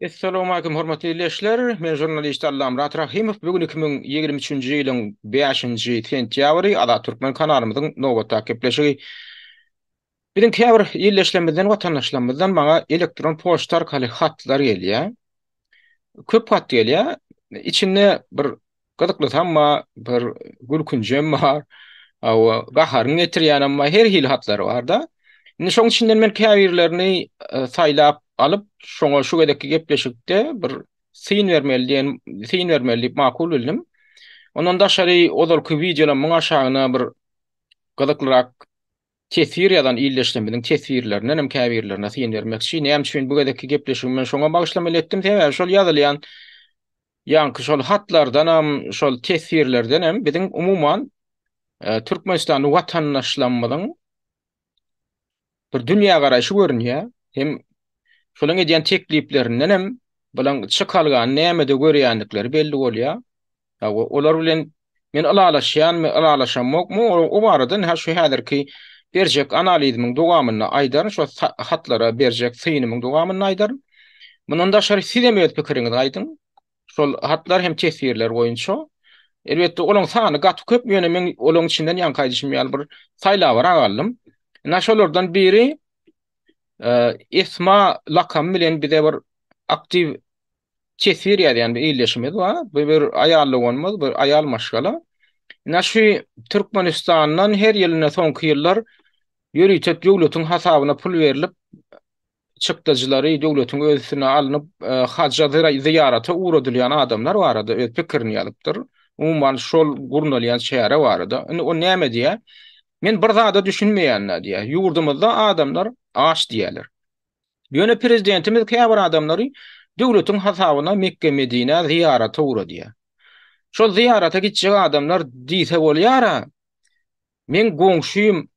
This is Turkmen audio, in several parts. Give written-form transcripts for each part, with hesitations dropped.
Essalawmalikim hormatly ildeşler! Men žurnalist Allamyrat Rahymow. Bu gün 2023-nji ýylyň bäşinji sentýabry Azat Türkmen kanalymyzyň nobatdaky gepleşigi. Biziň käbir ildeşlerimizden, watandaşlarymyzdan maňa elektron poçta arkaly hatlar gelýär. Köp hat gelýär. İçinde bir gyzyklysam bar, bir gülkünjem bar, hawa, gaharyňy getirýänem bar, her hili hatlar bar-da. Indi şoň içinden men käbirlerini e, saýlap alyp, şoňa şu gezekki gepleşikde bir syn bermeli diýen, syn bermeli diýip makul bildim. Ondan daşary ozalky wideolarymyň aşagyna bir gyzyklyrak teswir ýazan ildeşlerimiziň teswirlerinden hem käbirlerine syn bermekçi. Näme üçin bu gezekki gepleşigimi men şoňa bagyşlamaly etdim? Sebäbi şol ýazylýan ýaňky şol hatlardanam, şol teswirlerdenem biziň umuman e, Türkmenistanly watandaşlarymyzyň bir dünýägaraýşy görünýär. Hem şolaryň edýän tekliplerinden hem bulaň çykalgany nämede görýändikleri belli bolýar. Hawa, olar bilen men ylalaşýanmy, ylalaşamokmy, o barada ynha şu häzirki berjek analizimiň dowamynda aýdaryn, şo hatlara berjek synymyň dowamynda aýdaryn. Mundan daşary siz hem öz pikiriňizi aýdyň. Şol hatlar hem teswirler boýunça. Elbetde, olaň sany gaty köp, ýöne men olaň içinden ýaňky aýdyşym ýaly bir saýlabyrak aldym. Ynha şolardan biri Esma lakamy bilen bize bir aktiw teswir ýazýan bir ildeşimiz bar. Bu bir aýal doganymyz, bir aýal maşgala. Ine şu Türkmenistandan her ýylynda soňky ýyllar ýörite döwletiň hasabyna pul berlip, çykdajylary döwletiň öz üstüne alnyp, e, haja zyýarata ugradylýan adamlar barada öz pikirini ýazypdyr. Umuman şol gurnalýan çäre barada. Indi o näme diýýär? Men bir zada düşünmeýän diýýär. Ýurdumyzda adamlar aç diýýärler. Ýöne prezidentimiz käbir adamlary döwletiň hasabyna Mekge-Medinä zyýarata ugradýar. Şol zyýarata gitjek adamlar diýse bolýar-a, meň goňşym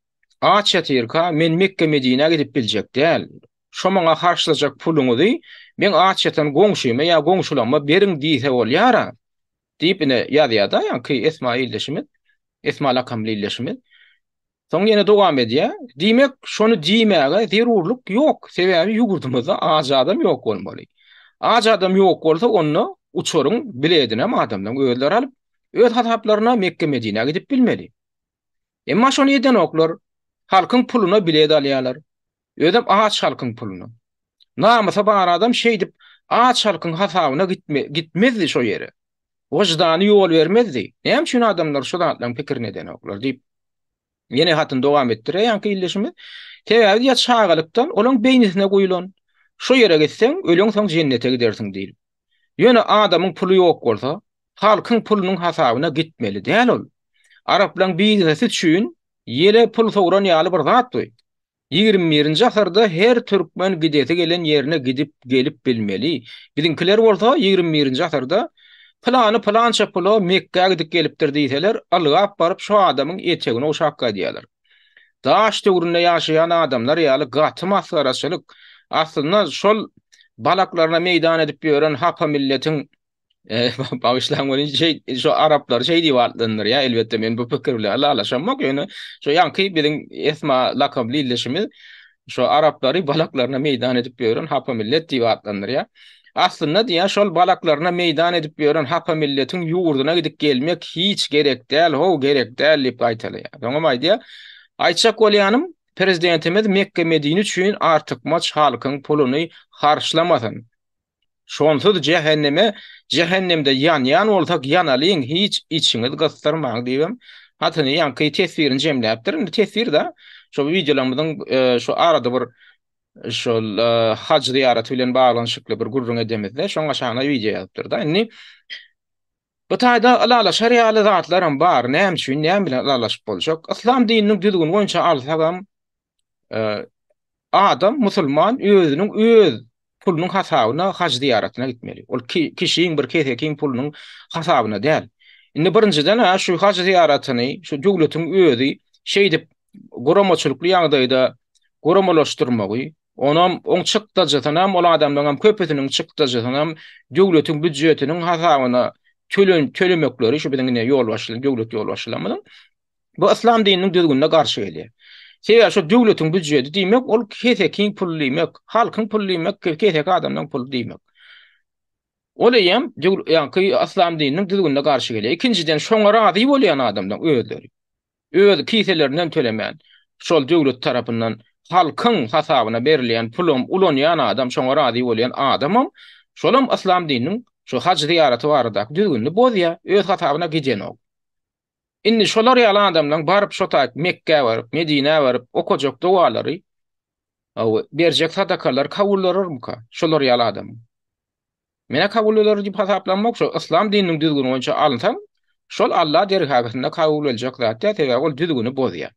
aç ýatyrka, men Mekge-Medinä gidip biljek däl. Şo maňa harçlajak puluňyzy meň aç ýatan goňşyma ýa goňşularyma beriň diýse bolýar-a. Diýip ine ýazýar-da ýaňky Esma ildeşimiz, Esma lakamly ildeşimiz. Soň ýene dowam edýär. Diýmek, şony diýmäge zerurlyk ýok. Sebäbi ýurdumyzda aç adam ýok bolmaly. Aç adam ýok bolsa, onda uçaryň biledinem adamlaryň özleri alyp, öz hasaplaryna Mekge-Medinä gidip bilmeli. Emma şony edenoklar. Halkyň puluna bilet alýarlar. Özem aç halkyň puluna. Namysy bar adam şeýdip aç halkyň hasabyna gitme, gitmezdi şo ýere. Wyždany ýol bermezdi. Näme üçin adamlar şu zatlaryň pikirini edenoklar diýip, ýene hatyny dowam etdirýär ýaňky ildeşimiz. Sebäbi diýýär çagalykdan olaň beýnisine guýlan. Şo ýere gitseň, öleňsoň jennete gidersiň diýlip. Ýöne adamyň puly ýok bolsa, halkyň pulunyň hasabyna gitmeli däl ol. Araplaň biznesi üçin ýele pul sowran ýaly bir zat bu. 21-nji asyrda her türkmen gidesi gelen ýerine gidip gelip bilmeli. Biziňkiler bolsa 21-nji asyrda pylany pylança pula Mekgä gidip gelipdir diýseler, ylgap baryp şo adamyň etegini ogşap gaýdýarlar. Daş döwründe ýaşaýan adamlar ýaly gaty masgaraçylyk. Aslynda şol balaklaryna meýdan edip ýören hapa milletiň Bagyşlaň welin şeý şo araplary şeý diýip atlandyrýar. Elbetde men bu pikir bilen ylalaşamok, ýöne şo ýaňky biziň Esma lakamly ildeşimiz şo araplary balaklaryna meýdan edip ýören hapa millet diýip atlandyrýar. Aslynda diýýär, şol balaklaryna meýdan edip ýören hapa milletiň ýurduna gidip gelmek hiç gerek däl, how gerek däl diýip gaýtalaýar. Soňam aýdýar, aýtjak bolýanym, prezidentimiz Mekge-Medine üçin artykmaç halkyň puluny harçlamasyn. Şonsuz jähenneme, jähennemde ýanýan bolsak ýanalyň, hiç içiňiz gysdyrmaň diýibem hatyny ýaňky teswirini jemläpdir. Indi teswir-de şo wideolarymyzyň e, şu arada bir şol e, haj zyýaraty bilen baglanyşykly bir gürrüň edemizde şoň aşagyna wideo ýazypdyr-da. Indi bu taýda ylalaşar ýaly zatlaram bar. Näme üçin, näme bilen ylalaşyp boljak? Yslam dininiň düzgüni boýunça alsagam e, Adam, musulman özüniň öz pulunyň hasabyna haj zyýaratyna gitmeli. Ol kişiň bir kesekiň pulunyň hasabyna däl. Indi birinjiden-ä şu haj zyýaratyny şu döwletiň özi şeýdip guramaçylykly ýagdaýda guramalaşdyrmagy, onam oň çykdajysynam ol adamlaryňam köpüsiniň çykdajysynam döwletiň býudjetiniň hasabyna tölen tölemekleri şu biziň ine ýolbaşçy döwlet ýolbaşçylarymyzyň Bu yslam dininiň düzgünine garşy gelýär. Sebäbi şo döwletiň býudjeti diýmek, ol kesekiň puly diýmek, halkyň puly diýmek, keseki adamlaryň puly diýmek. Ol eýýäm ýaňky yslam dininiň düzgünine garşy gelýär. Ikinjiden şoňa razy bolýan adamlaryň özleri. Öz kiselerinden tölemän, şol döwlet tarapyndan halkyň hasabyna berilýän pulam ulanýan adam, şoňa razy bolýan adamam, şolam yslam dininiň şu haj zyýaraty baradaky düzgünini bozýar, öz hasabyna gidenok. Indi şolar ýaly adamlaryň baryp şo taýyk Mekgä baryp, Medinä baryp okajak dogalary, berjek sadakalary kabul bolarmyka şolar ýaly adamyň? Menä kabul bolar diýip hasaplanmok, şo yslam dininiň düzgüni boýunça alynsaň, şol Alla dergähinde kabul boljak zat däl, sebäbi ol düzgüni bozýar.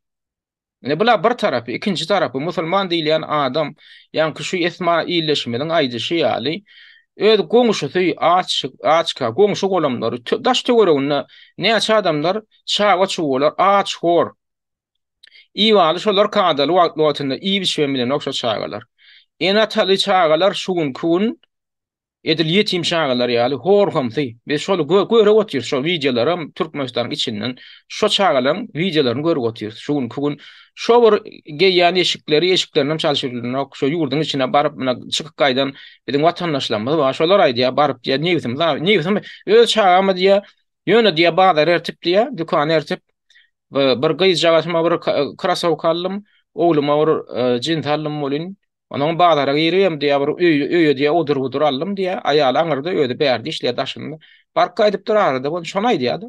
Ine bula bir tarapy, ikinji tarapy musulman diýilýän adam, ýaňky şu Esma ildeşimiziň aýdyşy ýaly, öz goňşusy aç, açka, goňşy-golamlary, daş-töwereginde näçe adamlar, çaga-çugalar aç-hor, ibaly şolar kadaly wagtly-wagtynda iýip-içibem bilenok şo çagalar. Ene-ataly çagalar şu günki gün Edil ýetim çagalar ýaly hor-homsy. Biz şol görüp otyrys şo wideolaram Türkmenistanyň içinden şo çagalaryň wideolaryny görüp otyrys. Şu günki gün şo bir geýýän eşikleri eşiklerinem çalşyp bilenok. Şo ýurduň içine baryp muna çykyp gaýdan biziň watandaşlarymyz bar. Şolar aýdýar baryp diýýär nebsimiz nebsim öz çagamy diýýär. Ýöne diýýär bazar ertip diýýär dükan ertip bir gyzjagasyma bir krasowka aldym ogluma bir jins aldym welin Onuň bazara giribem diýýär, bir öý, öýe diýýär, odur-budur aldym diýýär. Aýaly aňyrda, özi bärde işleýär daşynda. Baryp gaýdypdyr arada, ony şony aýdýar-da.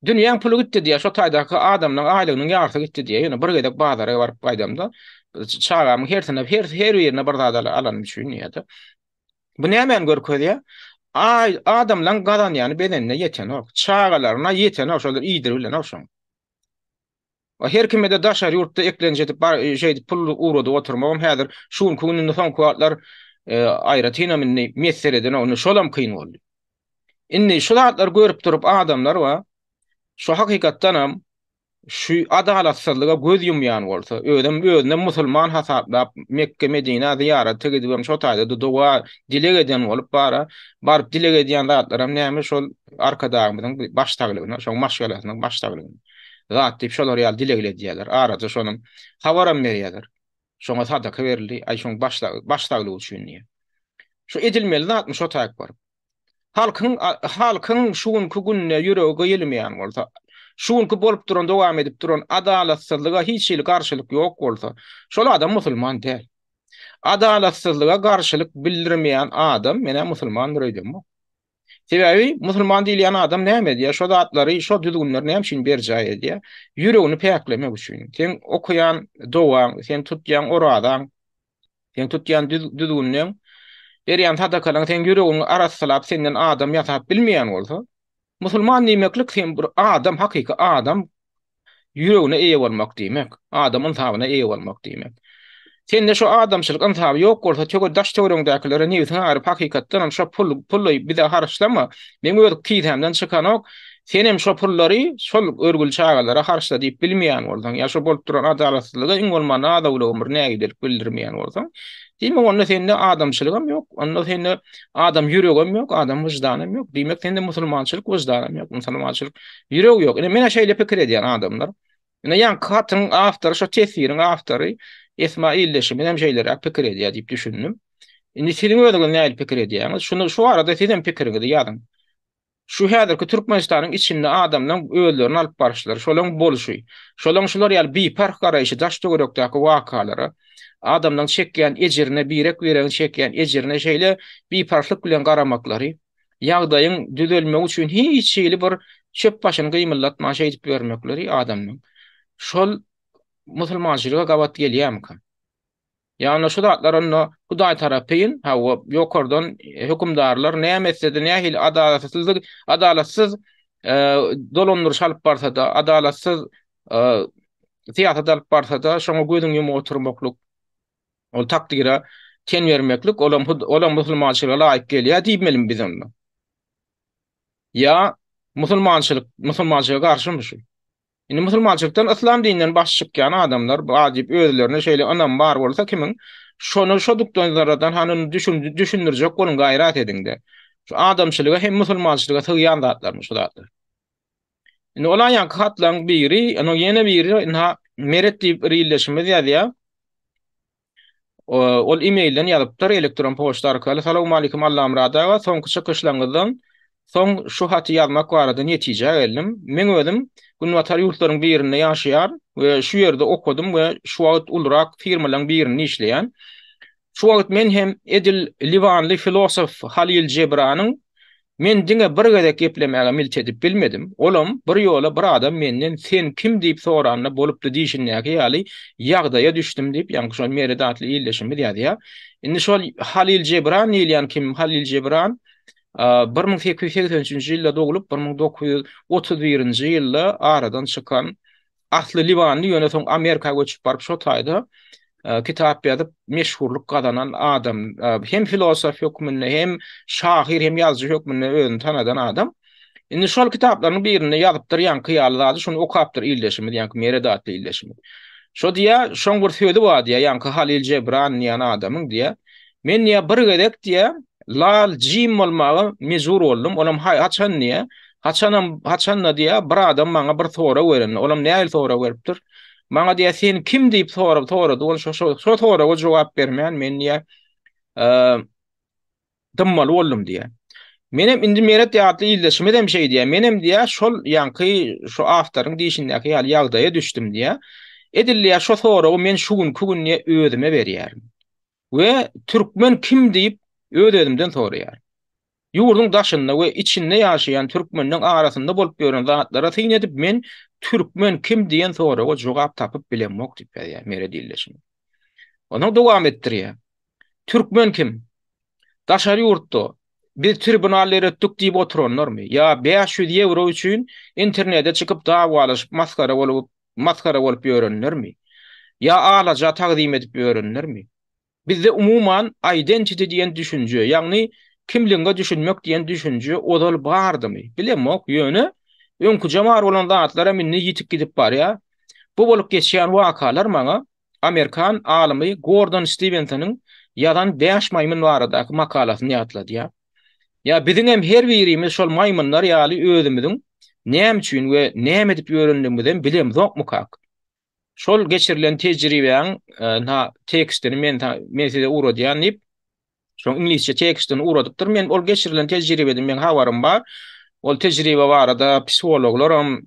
Dünýäň puly gitdi diýýär, şo taýdaky adamlaryň aýlygynyň ýarysy gitdi diýýär. Ýöne bir gezek bazara baryp gaýdamda, çagamyň hersine, her, her birine bir zat alanym üçin diýýär-de. Bu nämäni görkezýär? Aý, adamlaryň gazanýany bedenine ýetenok. Çagalaryna ýetenok, şolar iýdirip bilenok şoň. Her kime-de daşary ýurtda eklenç edip bar şeýdip pul ugradyp oturmagam häzir şu günki gün indi soňky wagtlar aýratynam indi miýesser edenok indi şolam kyn boldy. Indi şu zatlary görüp durup adamlar bar şu hakykatdanam şu adalatsyzlyga göz ýumýan bolsa özem özünem musulman hasaplap Mekge Medinä zyýarata gidibem şo taýda-da doga dileg eden bolup bara baryp dileg edýän zatlaram näme şol Arkadagymyzyň baş saglygyna şoň maşgalasynyň baş saglygyna. Zat diýip şolar ýaly dilegli edýärler. Arada şonuň habaram berýärler. Şoňa sadaka berildi, aý şoň baş baş saglygy üçin diýip. Şu edilmeli zatmy şo taýyk baryp. Halkyň halkyň şu günki günde ýüregi gyýylmaýan bolsa, şu günki bolup duran dowam edip duran adalatsyzlyga hiç hili garşylyk ýok bolsa, şol adam musulman däl. Adalatsyzlyga garşylyk bildirmeýän adam menä musulmandyr öýdemok. Sebäbi musulman diýilýän adam näme edýär? Şo zatlary, şo düzgünleri näme üçin berjaý edýär? Ýüregini päklemek üçin. Seň okaýan dogaň, sen tutýan orazaň, seň tutýan düzgünleň, berýän sadakalaň seň ýüregiňi arassalap, senden adam ýasap bilmeýän bolsa, musulman diýmeklik sen bir adam, hakyky adam ýüregine eýe bolmak diýmek, adam ynsabyna eýe bolmak diýmek. Sende şo adamçylyk ynsaby ýok bolsa, töwe daş-töweregiňdäkilere nebsiň agyryp, hakykatdanam şo pul, puly bize harçlama, meň öz kisämden çykanok, senem şo pullary şol örgüli çagalara harçla diýip bilmeýän bolsaň, ýa şo bolup duran adalatsyzlyga iň bolmanda az-owlagam bir nägilelik bildirmeýän bolsaň, diýmek onda sende adamçylygam ýok, onda sende adam ýüregem ýok, adam wyždanam ýok, diýmek sende musulmançylyk wyždanam ýok, musulmançylyk Ýüregi ýok. Ine menä şeýle pikir edýän adamlar. Ine ýaňky hatyň awtory, şo teswiriň awtory Esma ildeşimiz hem şeýleräk pikir edýär diýip düşündim. Indi siziň özüňiz nähili pikir edýäňiz? Şuny şu barada siz hem pikiriňizi ýazyň. Şu häzirki Türkmenistanyň içinde adamlaň özlerini alyp baryşlary, şolaň bolşy, şolaň şular ýaly biparh garaýşy daş-töwerekdäki wakalara, adamlaň çekýän ejirine, birek-biregiň çekýän ejirine şeýle biparhlyk bilen garamaklary, ýagdaýyň düzelmegi üçin hiç hili bir çöp başyny gymyldatman şeýdip ýörmekleri adamyň şol musulmançylyga gabat gelýärmika? Ýa onda şu zatlar onda Hudaý tarapyn, hawa, ýokardan hökümdarlar näme etse-de, nähili adalatsyzlyk, adalatsyz dolandyryş alyp barsa-da, adalatsyz syýasat alyp barsa-da, şoňa gözüňi ýumup oturmaklyk Ol takdyra ten bermeklik, olam olam musulmançylyga laýyk gelýär diýmelimi biz onda? Ýa musulmançylyk musulmançylyga garşymy şu? Indi musulmançylykdan yslam dininden baş çykýan adamlar bar diýip özlerine şeýle ynam bar bolsa kimiň şony şo dukdanzaradan hany düşün düşündirjek boluň gaýrat ediňde. Şu adamçylyga hem musulmançylyga sygýan zatlarmy şu zatlar? Indi ol aýanky hatlaryň biri, onuň ýene biri ynha Meret diýip bir ildeşimiz ýazýar. Ol e-mailden ýazypdyr, elektron poçta arkaly. Salowmalikim Allamyrat aga, soňky çykyşlaryňyzdan soň şu haty ýazmak barada netijä geldim. Meň özüm günbatar ýurtlaryň birinde ýaşaýaryn we şu ýerde okadym we şu wagt ulurak firmalaryň birinde işleýän. Şu wagt men hem edil liwanly filosof Halil Jebranyň Men diňe bir gezek geplemäge milt edip bilmedim. Olam bir ýola bir adam menden sen kim diýip soranda bolupdy diýşindäki ýaly ýagdaýa düşdüm diýip, ýaňky şol Meret atly ildeşimiz ýazýar. Indi şol Halil Jebran diýilýän kim? Halil Jebran 1883-nji ýylda doglup, 1931-nji ýylda aradan çykan Asly liwanly ýöne soň Amerika göçüp baryp şo taýda kitap ýazyp meşhurlyk gazanan adam. Hem filosof hökmünde hem şahyr hem ýazyjy hökmünde özüni tanadan adam. Indi şol kitaplarynyň birinde ýazypdyr ýaňky ýaly zady şony okapdyr ildeşimiz ýaňky Meret atly ildeşimiz. Şo diýýär şoň bir sözi bar diýýär ýaňky Halil Jebran diýen adamyň diýýär. Men diýýär bir gezek diýýär lal jim bolmaga mejbur boldum. Olam haçan diýýär Haçanam, haçanda diýýär, bir adam maňa bir sorag berende, olam nähili sorag beripdir? Maňa diýýär, sen kim diýip sorag sorady, ol şo şo soraga jogap bermän men diýýär, dymmaly boldum diýýär. Menem indi Meret atly ildeşimiz hem şeý diýýär, menem diýýär, şol ýaňky şu awtoryň diýşindäki ýaly ýagdaýa düşdüm diýýär. Edil diýýär, şo soragy men şu günki gün diýýär, özüme berýärin. We türkmen kim diýip öz-özümden soraýaryn. Ýurduň daşynda we içinde ýaşaýan türkmenleň arasynda bolup ýören zatlara syn edip men türkmen kim diýen soraga jogap tapyp bilemok diýip ýazýar Meret ildeşimiz. Onsoň dowam etdirýär. Türkmen kim? Daşary ýurtda biz tribunal döretdik diýip oturanlarmy? Ýa 500 ýewro üçin internete çykyp dawalaşyp masgara bolup masgara bolup ýörenlermi? Ýa alaja tagzym edip ýörenlermi? Bizde umuman identity diýen düşünje, ýagny kimligiňe düşünmek diýen düşünje ozal bardymy? Bilemok, ýöne öňküje bar bolan zatlaram indi ýitip gidip barýar. Bu bolup geçýän wakalar maňa amerikan alymy Gordon Stiwensonyň ýazan Bäş maýmyn baradaky makalasyny ýatladýar. Ýa biziňem her birimiz şol maýmynlar ýaly özümiziň näme üçin we näme edip ýörendigimizem bilemzokmykak? Şol geçirilen tejribäň na tekstini men men size ugradýan diýip, şoň iňlisçe tekstini ugradypdyr. Men ol geçirilen tejribeden meň habarym bar. Ol tejribe barada psihologlaram,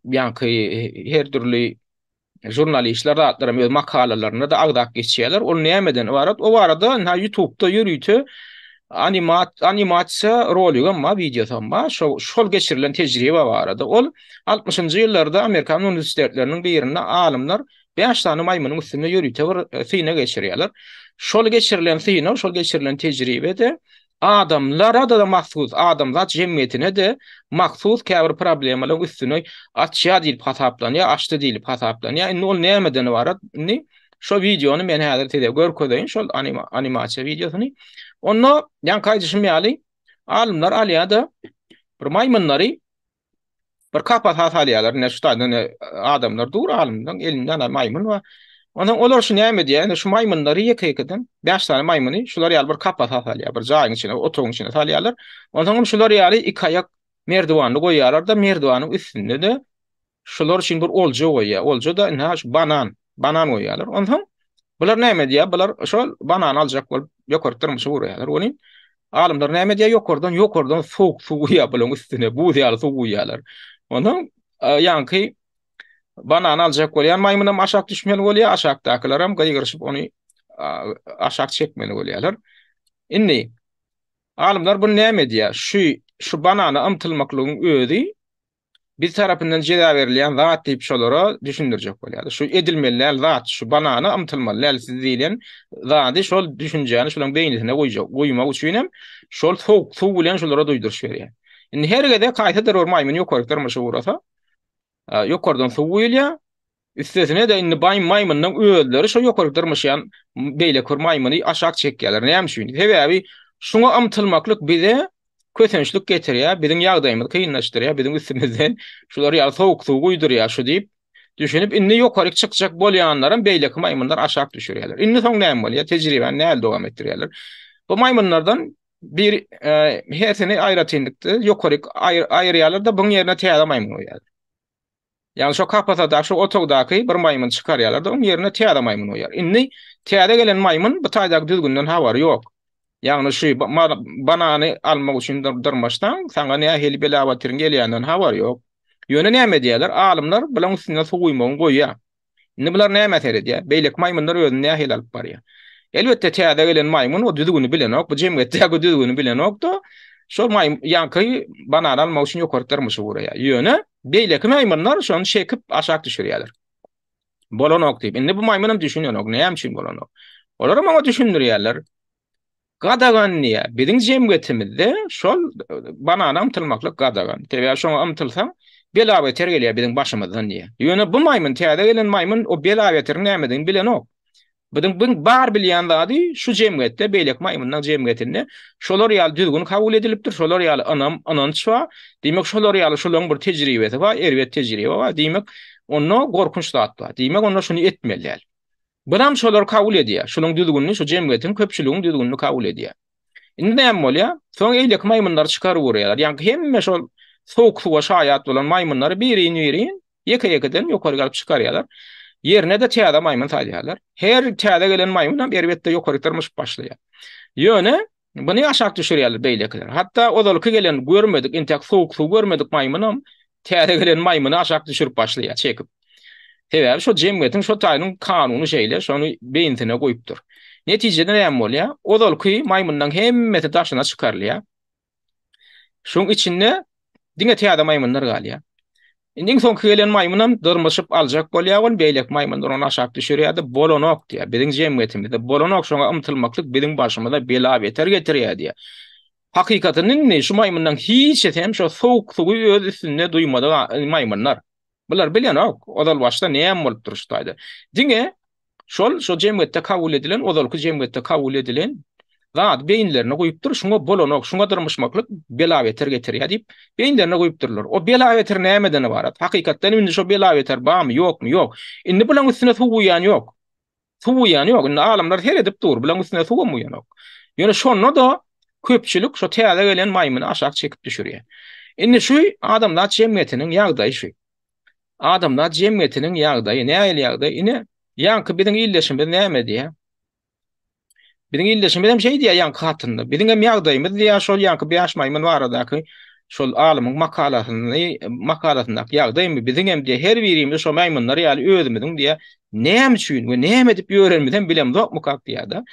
ýaňky her dürli žurnalistler zatlaram öz makalalarynda-da agzap geçýärler. Ol nämeden ybarat? O barada ynha YouTube'da ýörite animat animasiýa roligem bar, wideosam bar. Şo şol geçirilen tejribe barada. Ol Altmyşynjy ýyllarda amerikan uniwersitetleriniň birinde alymlar bäş sany maýmynyň üstünde ýörite bir synag geçirýärler. Şol geçirilen synag, şol geçirilen tejribe-de adamlara-da mahsus, adamzat jemgyýetine-de mahsus käbir problemalaryň üstüni açýar diýlip hasaplanýar, açdy diýlip hasaplanýar. Indi ol nämeden ybarat? Indi şo wideony men häzir size görkezeýin, şol animasiýa wideosyny. Onda ýaňky aýdyşym ýaly, alymlar alýar-da, bir maýmynlary Bir kapasa salýarlar. Ine şu taýdan adamlar dur, alymlaryň elinde ana maýmyn bar. Onsoň olar şu näme edýär? Ine şu maýmynlary ýeke-ýekeden 5 sany maýmyny şular ýaly bir kapasa salýar, bir jaýyň içine, otagyň içine salýarlar. Onsoň hem şular ýaly iki aýak merdiwanly goýýarlar-da, merdiwanyň üstünde-de şular üçin bir olja goýýar. Olja-da ine şu banan, banan goýýarlar. Onsoň bular näme edýär? Bular şol banany aljak bolup ýokaryk dyrmyşyp urýarlar. Ony Alymlar näme edýär? Ýokardan, ýokardan sowuk suw guýýar bularyň üstüne, buz ýaly suw guýýarlar. Ondan ýaňky banan aljak bolýan maýmynam aşak düşmeli bolýar, aşakdakylaram gygyryşyp ony aşak çekmeli bolýarlar. Indi alymlar bunu näme edýär? Şu şu banana ymtylmaklygyň özi biz tarapyndan jeza berilýän zat diýip şolara düşündirjek bolýarlar. Şu edilmeli däl zat, şu banana ymtylmaly däl siz diýlen zady şol düşünjäni şolaryň beýnisine goýjak, goýmak üçin hem şol sowuk suw bilen şolara duýduryş berýär. Indi her gezek haýsydyr bir maýmyn ýokaryk dyrmyşyp ugrasa, ýokardan suw guýulýar, Üstesine-de indi baý maýmynyň özleri şo ýokaryk dyrmyşýan beýleki bir maýmyny aşak çekýärler. Näme üçin? Sebäbi şuňa ymtylmaklyk bize kösençlik getirýär, biziň ýagdaýymyzy kynlaşdyrýar, biziň üstümizden şular ýaly sowuk suw guýdurýar şu diýip düşünip, indi ýokaryk çykjak bolýanlaram beýleki maýmynlar aşak düşürýärler. Indi soň näme bolýar? Tejribäni nähili dowam etdirýärler? Bu maýmynlardan bir hersini aýratynlykda ýokaryk aýyrýarlar-da, buň ýerine täze maýmyn goýýarlar. Ýagny şo kapasadaky, şo otagdaky bir maýmyny çykarýarlar-da, oň ýerine täze maýmyn goýýar. Indi täze gelen maýmyn bu taýdaky düzgünden habary ýok. Ýagny şu banany almak üçin dyrmaşsaň, saňa nähili bela-batyryň gelýäninden habary ýok. Ýöne näme edýärler? Alymlar bulaň üstünden suw guýmagyny goýýar. Indi bular nämä seredýär? Beýleki maýmynlar özüni nähili alyp barýar? Elbetde täze gelen maýmyn o düzgüni bilenok, bu jemgyýetdäki düzgüni bilenok-da, şol maýmyn ýaňky banany almak üçin ýokary dyrmyşyp ugraýar. Ýöne beýleki maýmynlar şony çekip aşak düşürýärler. Bolanok diýip. Indi bu maýmynam düşünenok, näme üçin bolanok. Olaram oňa düşündirýärler. Gadagan diýýär. Biziň jemgyýetimizde şol banana ymtylmaklyk gadagan. Sebäbi şoňa ymtylsaň, bela-beter gelýär biziň başymyzdan diýýär. Ýöne bu maýmyn, täze gelen maýmyn o bela-beteriň nämedigini bilenok. Biziň bu bar bilýän zady şu jemgyýetde, beýleki maýmynlaň jemgyýetinde şolar ýaly düzgün kabul edilipdir, şolar ýaly ynam, ynanç bar. Diýmek, şolar ýaly şolaryň bir tejribesi bar, erbet tejribe bar. Diýmek, onda gorkunç zat bar. Diýmek, onda şuny etmeli däl. Bulam şolary kabul edýär. Şulaň düzgünini, şu jemgyýetiň, köpçüligiň düzgünini kabul edýär. Indi näme bolýar? Soň eýleki maýmynlary çykaryp urýarlar. Ýaňky hemme şol sowuk suwa şaýat bolan maýmynlary birin-birin, ýeke-ýekeden ýokary alyp çykarýarlar. Ýerine-de täze maýmyn salýarlar. Her täze gelen maýmynam erbetde ýokary dyrmyşyp başlaýar. Ýöne Muny aşak düşürýärler beýlekiler. Hatda ozalky gelen görmedik, entek sowuk suw görmedik maýmynam täze gelen maýmyny aşak düşürip başlaýar, çekip. Sebäbi şo jemgyýetiň şo taýynyň kanuny şeýle, şony beýnisine guýupdyr. Netijede näme bolýar? Ozalky maýmynlaryň hemmesi daşyna çykarylýar. Şoň içinde diňe täze maýmynlar galýar. Indi iň soňky gelen maýmynam dyrmyşyp aljak bolýar ol, beýleki maýmynlar ony aşak düşürýär-de, bolanok diýýär. Biziň jemgyýetimizde bolanok, şoňa ymtylmaklyk biziň başymyza bela-beter getirýär diýýär. Hakykatynda indi şu maýmynlaryň hiçisi hem şo sowuk suwy öz üstünde duýmadyk maýmynlar. Bular bilenok, ozal başda näme bolupdyr şu taýda. Diňe şol şo jemgyýetde kabul edilen, ozalky jemgyýetde kabul edilen zady beýinlerine guýupdyr, şuňa bolanok, şuňa dyrmyşmaklyk bela-beter getirýär diýip, beýinlerine guýupdyrlar. O bela-beter nämeden ybarat? Hakykatdan indi şo bela-beter barmy, ýokmy? Ýok. Indi bulaň üstüne suw guýýan ýok. Suw guýýan ýok. Indi alymlar seredip dur, bulaň üstüne suwam guýanok. Ýöne şonda-da köpçülik şo täze gelen maýmyny aşak çekip düşürýär. Indi şu adamzat jemgyýetiniň ýagdaýy şu. Adamzat jemgyýetiniň ýagdaýy nähili ýagdaý? Ine, ýaňky biziň ildeşimiz näme diýýär? Biziň ildeşimiz hem şeý diýýär ýaňky hatynda. Biziň hem ýagdaýymyz diýýär şol ýaňky bäş maýmyn baradaky şol alymyň makalasyny makalasyndaky ýagdaýmy biziň hem diýýär her birimiz şo maýmynlar ýaly özümiziň diýýär näme üçin we näme edip ýörenimizi hem bilemzokmykak diýýär-de.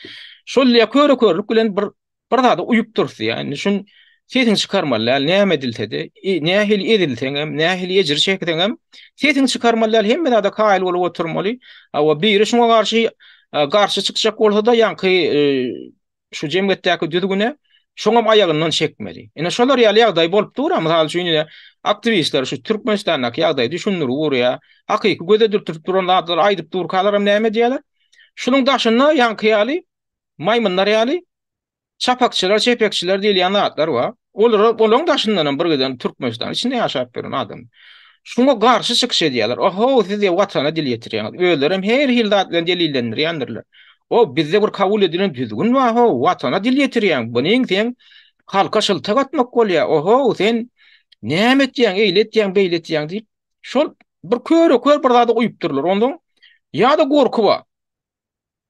Şol diýýär köre-körlük bilen bir bir zada uýup durus diýýär. Indi şun sesiňi çykarmaly däl, näme edilse-de, nähili ezilseňem, nähili ejir çekseňem, sesiňi çykarmaly däl, hemme zada kaýyl bolup oturmaly. Hawa, biri şuňa garşy garşy çykjak bolsa-da, ýaňky şu jemgyýetdäki düzgüne şoňam aýagyndan çekmeli. Ine şolar ýaly ýagdaý bolup dur, mysal üçin ine aktiwistler şu Türkmenistandaky ýagdaýy düşündirip urýar. Hakyky göze dürtülip duran zatlary aýdyp durkalaram näme edýärler? Şunuň daşynda ýaňky ýaly maýmynlar ýaly çapakçylar, çepekçiler diýilýän zatlar bar. Olara olaryň daşyndan hem bir giden Türkmenistanyň içinde ýaşap ýören adam. Şuňa garşy çykyş edýärler. Oho, siz diýip watana dil ýetirýäňiz. Özleri hem her hili zat bilen delillendirýändirler. O bizde bir kabul edilen düzgün bar ho, watana dil ýetirýäň. Bu neň sen halka şyltak atmak bolýar. Oho, sen näme etýäň, eýle etýäň, beýle etýäň diýip, şol bir köre-kör bir zada uýupdyrlar. Onsoň ýa-da gorky bar.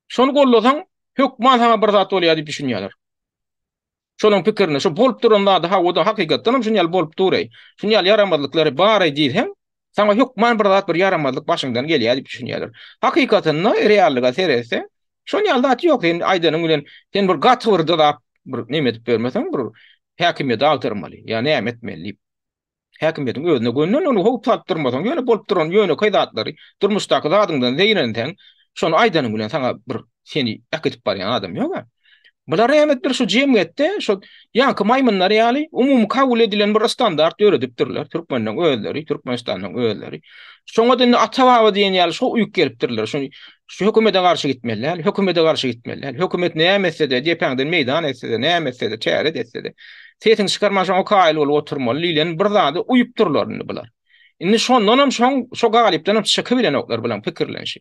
Şony gollasaň, hökman saňa bir zat bolýar diýip düşünýärler. Şolaň pikirinde şo bolup duran zady hawa-da hakykatdan hem şuny ýaly bolup dur-eý. Şuny ýaly ýaramazlyklary bar-eý diýseň, saňa hökman bir zat, bir ýaramazlyk başyňdan gelýär diýip düşünýärler. Hakykatynda reallyga seretseň, şoň ýaly zat ýok. Sen aýdanyň bilen sen bir gaty bir dyzap bir neme edip bermeseň, bir häkimiýeti agtarmaly ýa näme etmeli diýip. Häkimiýetiň özüne gönden ony howp salyp durmasaň, ýöne bolup duran ýönekeý zatlary, durmuşdaky zadyňdan zeýrenseň, şony aýdanyň bilen saňa bir seni äkidip barýan adam ýog-a. Bular nämetdir şu jemgyýetde şu ýaňky maýmynlar ýaly umumy kabul edilen bir standart döredipdirler, türkmenleň özleri, Türkmenistanyň özleri. Şoňa-da indi ata-baba diýen ýaly şo uýup gelipdirler. Şu şu hökümete garşy gitmeli däl, hökümete garşy gitmeli däl. Hökümet näme etse-de, depäňden meýdan etse-de, näme etse-de, çäre etse-de, sesiňi çykarman şoňa kaýyl bolup oturmaly diýlen bir zada uýupdyrlar indi bular. Indi şondanam şoň şo galypdanam çykybilenoklar bulaň pikirlenişi.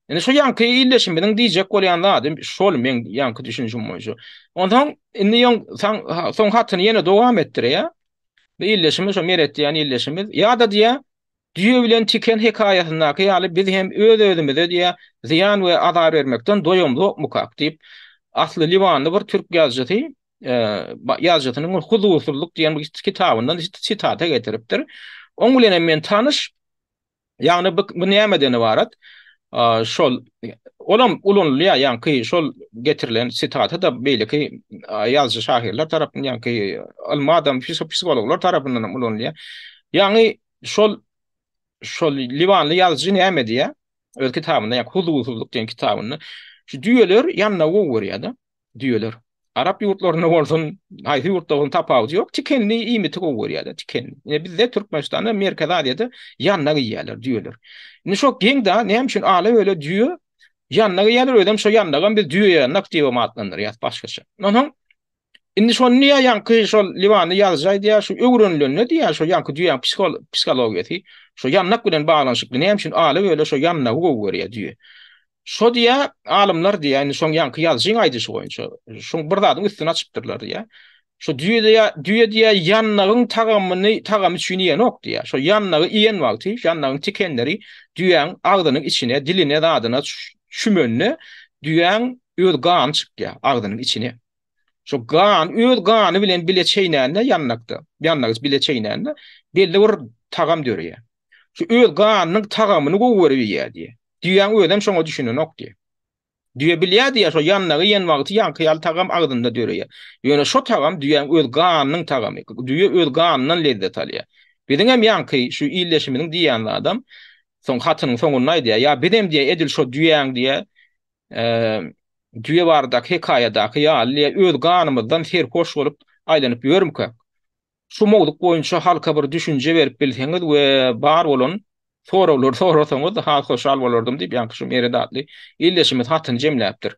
Indi şu ýaňky ildeşimiziň diýjek bolýan zady şol meň ýaňky düşünişim boýunça. Onsoň indi ýoň soň hatyny ýene dowam etdirýär. Bu ildeşimiz şo Meret diýen ildeşimiz ýa-da diýýär. Düýe bilen tiken hekaýasyndaky ýaly biz hem öz-özümize diýýär, zyýan we azar bermekden doýamzokmykak diýip, asly liwanly bir türk ýazyjysy ýazyjysynyň Huzursuzlyk diýen bir kitabyndan sitata getiripdir. Oň bilen hem men tanyş. Ýagny bu, bu nämeden ybarat? Şol olam ulanylýar, ýaňky şol getirilen sitata da beýleki ýazyjy şahyrlar tarapyndan, ýaňky ylmy adam, psihologlar tarapyndan hem ulanylýar. Ýagny şol şol liwanly ýazyjy näme diýýär? Öz kitabynda, ýa Huzursuzlyk diýen kitabynda şu düýeler ýanyna gowy görýär-de. Düýeler. Arap ýurtlarynda bolsun, haýsy ýurtda bolsun tapawudy ýok. Tikenli iýmiti gowy görýärler, tikenli. Ine bizde Türkmenistanda, Merkezi Aziýada ýandak iýýärler düýeler. Indi şo geň da, näme üçin ala-böle düýe ýandak iýýärler, özem şo ýandagam biz düýe ýandak diýip atlandyrýas başgaça. Onsoň indi şony diýýär ýaňky şol liwanly ýazyjy aýdýar, şu öwrenilende diýýär, şo ýaňky düýäň psihologiýasy, şo ýandak bilen baglanyşykly näme üçin ala-böle şo ýandagy gowy görýär düýe. Şo diýýä, alymlar diýýä, indi şoň ýaňky ýazyjyň aýdyşy boýunça, şoň bir zadyň üstüni açypdyrlar diýýä. Şo düýe diýýä, düýe diýýä, ýandagyň tagamyny, tagamy üçin iýenok diýýä. Şo ýandagy iýen wagty, ýandagyň tikenleri düýäň agzynyň içine, diline, zadyna çümende, düýäň öz gany çykýar agzynyň içine. Şo gan, öz gany bilen bile çeýnände ýandakda, ýandagy bile çeýnände belli bir tagam döreýär. Şu öz ganynyň tagamyny gowy görüp iýýär diýýär. Düýäň özem şoňa düşünenok diýýär. Düýe bilýär diýýär, şo ýandagy iýen wagty ýaňky ýaly tagam agzynda döreýär. Ýöne şo tagam düýäň öz ganynyň tagamy. Düýe öz ganyndan lezzet alýar. Biziňem ýaňky şu ildeşimiziň diýýän zadam, soň hatynyň soňunda aýdýar, ýa bizem diýýär edil şo düýäň diýýär, düýe baradaky hekaýadaky ýaly diýýär, öz ganymyzdan serhoş bolup aýlanyp ýörmükäk? Şu mowzuk boýunça halka bir düşünje berip bilseňiz we bar bolan soraglary sorasaňyz has hoşal bolardym diýip ýaňky şu Meret atly ildeşimiz hatyny jemläpdir.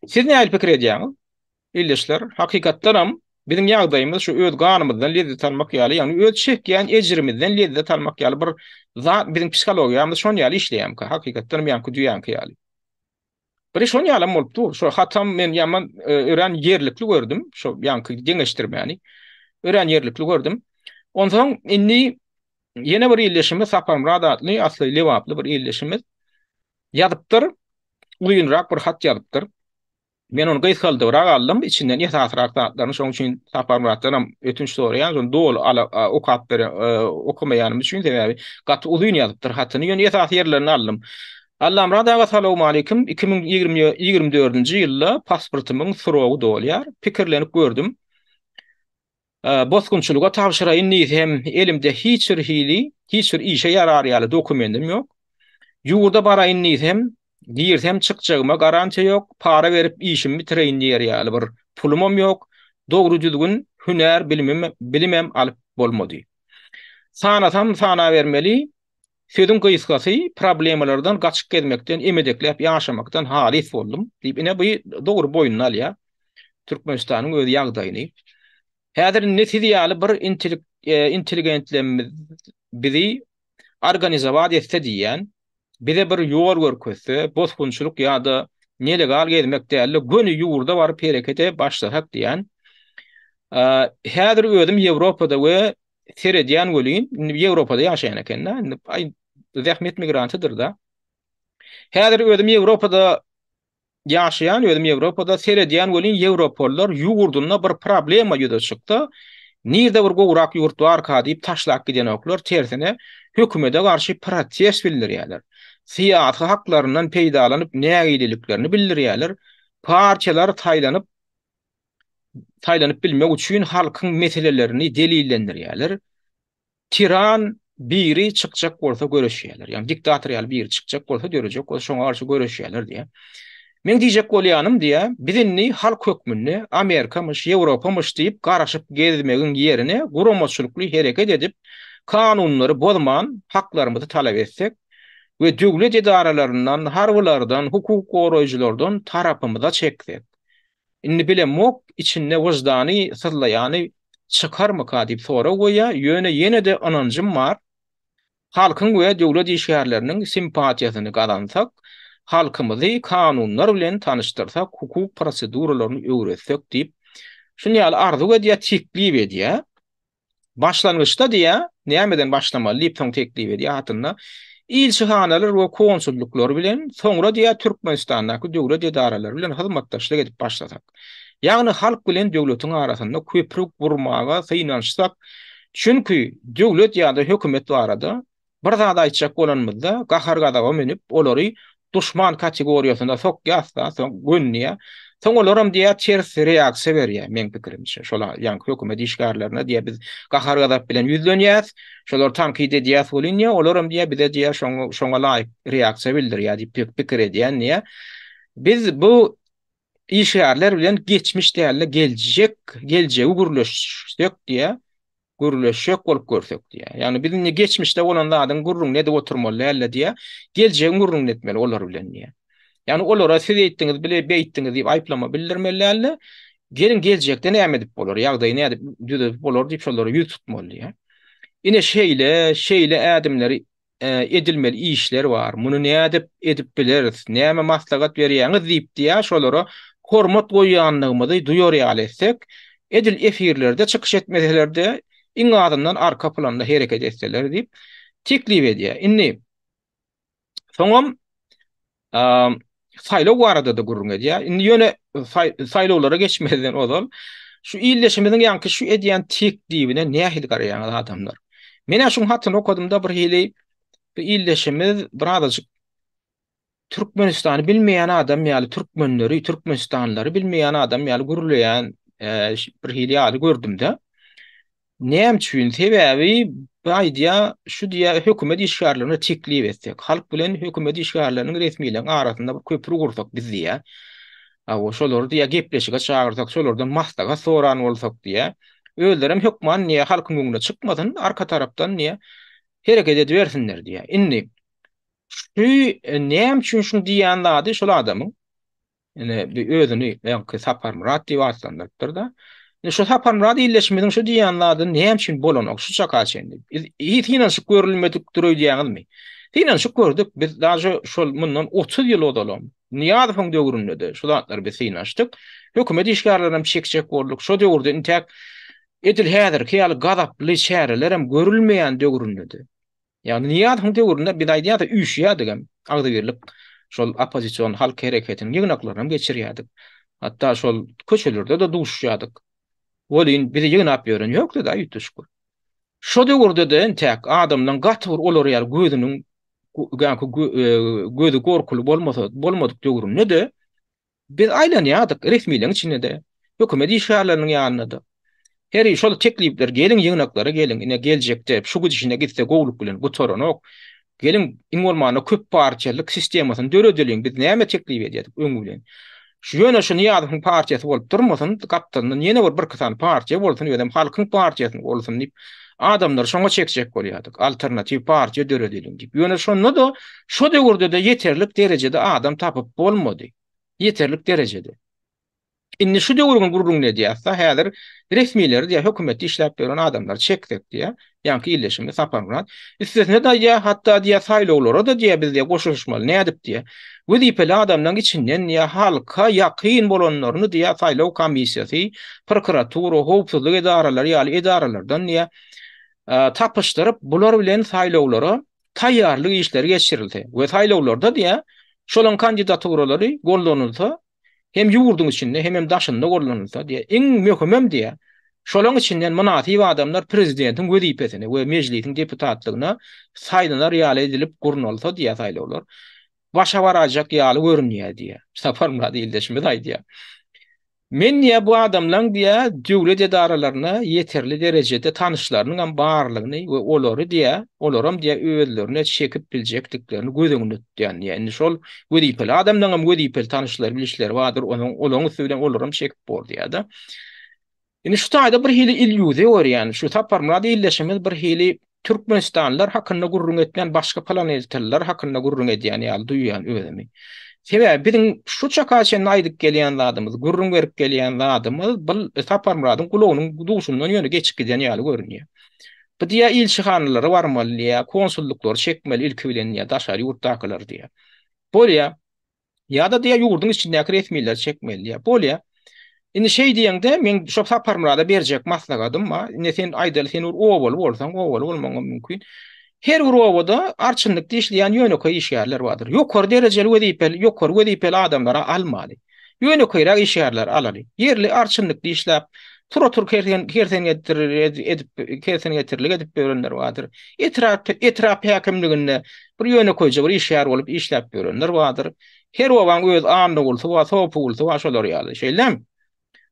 Siz nähili pikir edýäňiz? Ildeşler, hakykatdanam biziň ýagdaýymyz şu öz ganymyzdan lezzet almak ýaly, ýagny öz çekýän ejirimizden lezzet almak ýaly bir zat biziň psihologiýamyz şon ýaly işleýärmika? Hakykatdanam ýaňky düýäňki ýaly. Biri şon ýalam bolup dur. Şo hatam men ýaman e, örän ýerlikli gördüm. Şo ýaňky deňeşdirmäni. Örän ýerlikli gördüm. Onsoň indi ýene bir ildeşimiz Saparmyrat atly, asly Lebaply bir ildeşimiz ýazypdyr. Uzynrak bir hat ýazypdyr. Men ony gysgaldybrak aldym, içinden esasyrak zatlaryny, şonuň üçin Saparmyratdan hem ötünç soraýan, şony doly ala, okap bere, e, okamaýanym üçin, sebäbi gaty uzyn ýazypdyr hatyny, ýöne esasy ýerlerini aldym. Allamyrat aga salowmaleýkim, 2024-nji ýylda pasportymyň srogy dolýar, pikirlenip gördüm. Bosgunçylyga tabşyraýyn diýsem, elimde hiç bir hili, hiç bir işe ýarar ýaly dokumendim ýok. Ýurda baraýyn diýsem, girsem çykjagyma garantiýa ýok, para berip işimi bitireýin diýer ýaly bir pulumam ýok, dogry-düzgün hünär bilimim, bilimem alyp bolmady. Sanasam sanabermeli, sözüň gysgasy, problemalardan gaçyp gezmekden, emedekläp ýaşamakdan halys boldum diýip, ine bu dogry boýnuna alýar Türkmenistanyň öz ýagdaýyny. Häzir indi siz ýaly bir intelligentlerimiz bizi organizowat etse diýýän, bize bir ýol görkezse, bosgunçylyk ýa-da nelegal gezmek däl-de, göni ýurda baryp herekete başlasak diýýän. Häzir özüm Ýewropada we seredýän welin, indi Ýewropada ýaşaýan eken-de, indi aý zähmet migrantydyr-da. Häzir özüm Ýewropada Ýaşaýan özüm Ýewropada seredýän welin ýewropalylar ýurdunda bir problema ýüze çyksa nirde bir gowrak ýurt barka diýip taşlap gidenoklar tersine hökümede garşy protest bildirýärler. Syýasy haklaryndan peýdalanyp nägileliklerini bildirýärler. Partiýalar saýlanyp saýlanyp bilmek üçin halkyň meselelerini delillendirýärler. Tiran biri çykjak bolsa göreşýärler. Ýagny diktator ýaly biri çykjak bolsa, dörejek bolsa şoňa garşy göreşýärler diýýär. Meň diýjek bolýanym diýýär, biz indi halk hökmünde Amerikamyş, Ýewropamyş diýip garaşyp gezmegiň ýerine guramaçylykly hereket edip, kanunlary bozman haklarymyzy talap etsek we döwlet edaralaryndan, harbylardan, hukuk goraýjylardan tarapymyza çeksek, Indi bilemok, içinde wyždany syzlaýany çykarmyka diýip sorag goýýar, ýöne ýene-de ynanjym bar, halkyň we döwlet işgärleriniň simpatiýasyny gazansak, halkymyzy kanunlar bilen tanyşdyrsak, hukuk proseduralaryny öwretsek diýip, şuny ýaly arzuw edýär, teklip edýär. Başlangyçda diýýär, nämeden başlamaly diýip soň teklip edýär hatynda. Ilçihanalar we konsullyklar bilen, soňra diýýär Türkmenistandaky döwlet edaralary bilen hyzmatdaşlyk edip başlasak. Ýagny halk bilen döwletiň arasynda köpri gurmaga synanyşsak, çünki döwlet ýa-da hökümet barada Bir zat aýtjak bolanymyzda, gahar-gazaba münüp, olary duşman kategoriýasyna sokýas-da, soň gönüýär. Soň olaram diýýär, ters reaksiýa berýär, meň pikirimçe. Şol ýaňky hökümet işgärlerine diýýär, biz gahar-gazap bilen ýüzlenýäs, şolary tankyt edýäs welin diýýär, olaram diýýär, bize diýýär, şoňa şoňa laýyk reaksiýa bildirýär diýip pikir edýän diýýär. Biz bu işgärler bilen geçmiş däl-de, geljek, geljegi gürleşsek diýýär, gürleşjek bolup görsek diýýär. Ýagny biz indi geçmişde bolan zadyň gürrüňini edip oturmaly däl-de diýýär. Geljegiň gürrüňini etmeli olar bilen diýýär. Ýagny olara siz eýtdiňiz, bile beýtdiňiz diýip aýyplama bildirmeli däl-de, geliň geljekde näme edip bolar, ýagdaýy nädip düzedip bolar diýip şolara ýüz tutmaly diýýär. Ine şeýle, şeýle ädimleri edilmeli işler bar. Muny nädip edip bileris? Näme maslahat berýäňiz diýip diýýär, şolara hormat goýýandygymyzy duýar ýaly etsek, edil efirlerde çykyş etmeseler-de, iň azyndan arka planda hereket etseler diýip teklip edýär. Indi soňam saýlaw barada-da gürrüň edýär. Indi ýöne saýlawlara geçmezden ozal şu ildeşimiziň ýaňky şu edýän teklibine nähili garaýaňyz adamlar? Men-ä şuň hatyny okadymda bir hili bu ildeşimiz birazajyk Türkmenistany bilmeýän adam ýaly türkmenleri, türkmenistanlylary bilmeýän adam ýaly gürleýän bir hili ýaly gördüm-de. Näme üçin? Sebäbi bu aýdýar, şu diýýär, hökümet işgärlerine teklip etsek, halk bilen hökümet işgärleriniň, resmileriň arasynda bir köpri gursak biz diýýär. Hawa, şolary diýýär, gepleşige çagyrsak, şolardan maslahat soran bolsak diýýär. Özlerem hökman diýýär, halkyň öňüne çykmasyn, arka tarapdan diýýär, hereket edibersinler diýýär. Indi şu näme üçin şuny diýýän zady şol adamyň Ine, bir özüni ýaňky Saparmyrat diýip atlandyrypdyr-da. Indi şu Saparmyrat ildeşimiziň şu diýýän zady näme üçin bolanok şu çaka çenli? Hiç synanyşyk görülmedikdir öýdýäňizmi? Synanyşyk gördük. Biz daže şol mundan 30 ýyl ozalam Nyýazowyň döwründe-de şu zatlary biz synanyşdyk. Hökümet işgärlerini hem çekjek bolduk. Şo döwürde intäk edil häzirki ýaly gazaply çäreler hem görülmeýän döwründe-de. Ýagny Nyýazowyň döwründe biz aýdýarys üýşýärdigem, agzybirlik şol oppozision halk hereketiniň ýygnaklaryny hem geçirýärdik. Hatda şol köçelerde-de duşuşýardyk. Welin bizi ýygnap ýören ýokdy-da üýtgeşik bir. Şo döwürde-de entäk adamlaryň gaty bir olar ýaly gözüniň gözi gorkuly bolmasa bolmadyk döwründe-de Biz aýlanýardyk, resmileriň içinde-de, hökümet işgärleriniň ýanynda-da. Heri şol teklipler, geliň ýygnaklara geliň, ine geljekde şu gidişine gitse gowluk bilen gutaranok. Geliň, iň bolmanda köp partiýalylyk sistemasyny döredeliň, biz näme teklip edýärdik öňi bilen. Şu ýöne şu Nyýazowyň partiýasy bolup durmasyn, gapdalyndan ýene bir birki sany partiýa bolsun, özem halkyň partiýasy bolsun diýip, adamlary şoňa çekjek bolýardyk, alternatiw partiýa döredeliň diýip. Ýöne şonda-da, şo döwürde-de ýeterlik derejede adam tapyp bolmady. Ýeterlik derejede. Indi şu döwrüň gürrüňini edýäs-de, häzir resmileri diýýär, hökümetde işläp ýören adamlary çeksek diýýär, ýaňky ildeşimiz Saparmyrat. Üstesine-de aýdýar, hatda diýýär, saýlawlara-da diýýär, biz diýýär, goşulyşmaly, nädip diýýär. Wezipeli adamlaryň içinden diýýär, halka ýakyn bolanlaryny diýýär, saýlaw komissiýasy, prokuratura, howpsuzlyk edaralary ýaly edaralardan diýýär, tapyşdyryp, bular bilen saýlawlara taýýarlyk işleri geçirilse we saýlawlarda diýýär, şolaryň kandidaturalary gollanylsa, hem ýurduň içinde, hemem daşynda gollanylsa diýýär, iň möhümem diýýär, şolaryň içinden mynasyp adamlar prezidentiň wezipesine we mejlisiň deputatlygyna saýlanar ýaly edilip gurnalsa diýýär saýlawlar, başa baraýjak ýaly görünýär diýýär. Saparmyrat ildeşimiz aýdýar. Men diýýär, bu adamlaň diýýär, döwlet edaralaryna ýeterli derejede tanyşlarynyňam barlygyny we olary diýýär, olaram diýýär, özlerine çekip biljekdiklerini göz öňünde tutýan diýýär. Indi şol wezipeli adamlaňam wezipeli tanyşlary, bilişleri bardyr, onuň, olaryň üsti bilen olaram çekip bor diýýär-de. Indi şu taýda bir hili illýuziýa görýän. Şu Saparmyrat ildeşimiz bir hili türkmenistanlylar hakynda gürrüň etmän başga planetalylar hakynda gürrüň edýän ýaly duýýan özümi. Sebäbi biziň şu çaka çenli aýdyp gelýän zadymyz, gürrüň berip gelýän zadymyz bil Saparmyradyň gulagynyň duşundan ýöne geçip giden ýaly görünýär. Bu diýýär ilçihanalara barmaly diýýär, konsullyklary çekmeli ilki bilen diýýär, daşary ýurtdakylary diýýär. Bolýar. Ýa-da diýýär ýurduň içindäki resmileri çekmeli diýýär. Bolýar. Indi şeý diýeňde, meň şo Saparmyrada berjek maslahatym bar. Indi sen aýdaly, sen bir obaly bolsaň, obaly bolmagyňam mümkin. Her bir obada arçynlykda işleýän ýönekeý işgärler bardyr. Ýokary derejeli wezipeli, ýokary wezipeli adamlary almaly. Ýönekeýräk işgärleri alaly. Ýerli arçynlykda işläp, tura-tur kersen edip, kersengetirlik edip ýörenler bardyr. Etrap, etrap häkimliginde bir ýönekeýje bir işgär bolup işläp ýörenler bardyr. Her obaň öz Annagulsy bar, Sopugulsy bar şolar ýaly. Şeýlemi?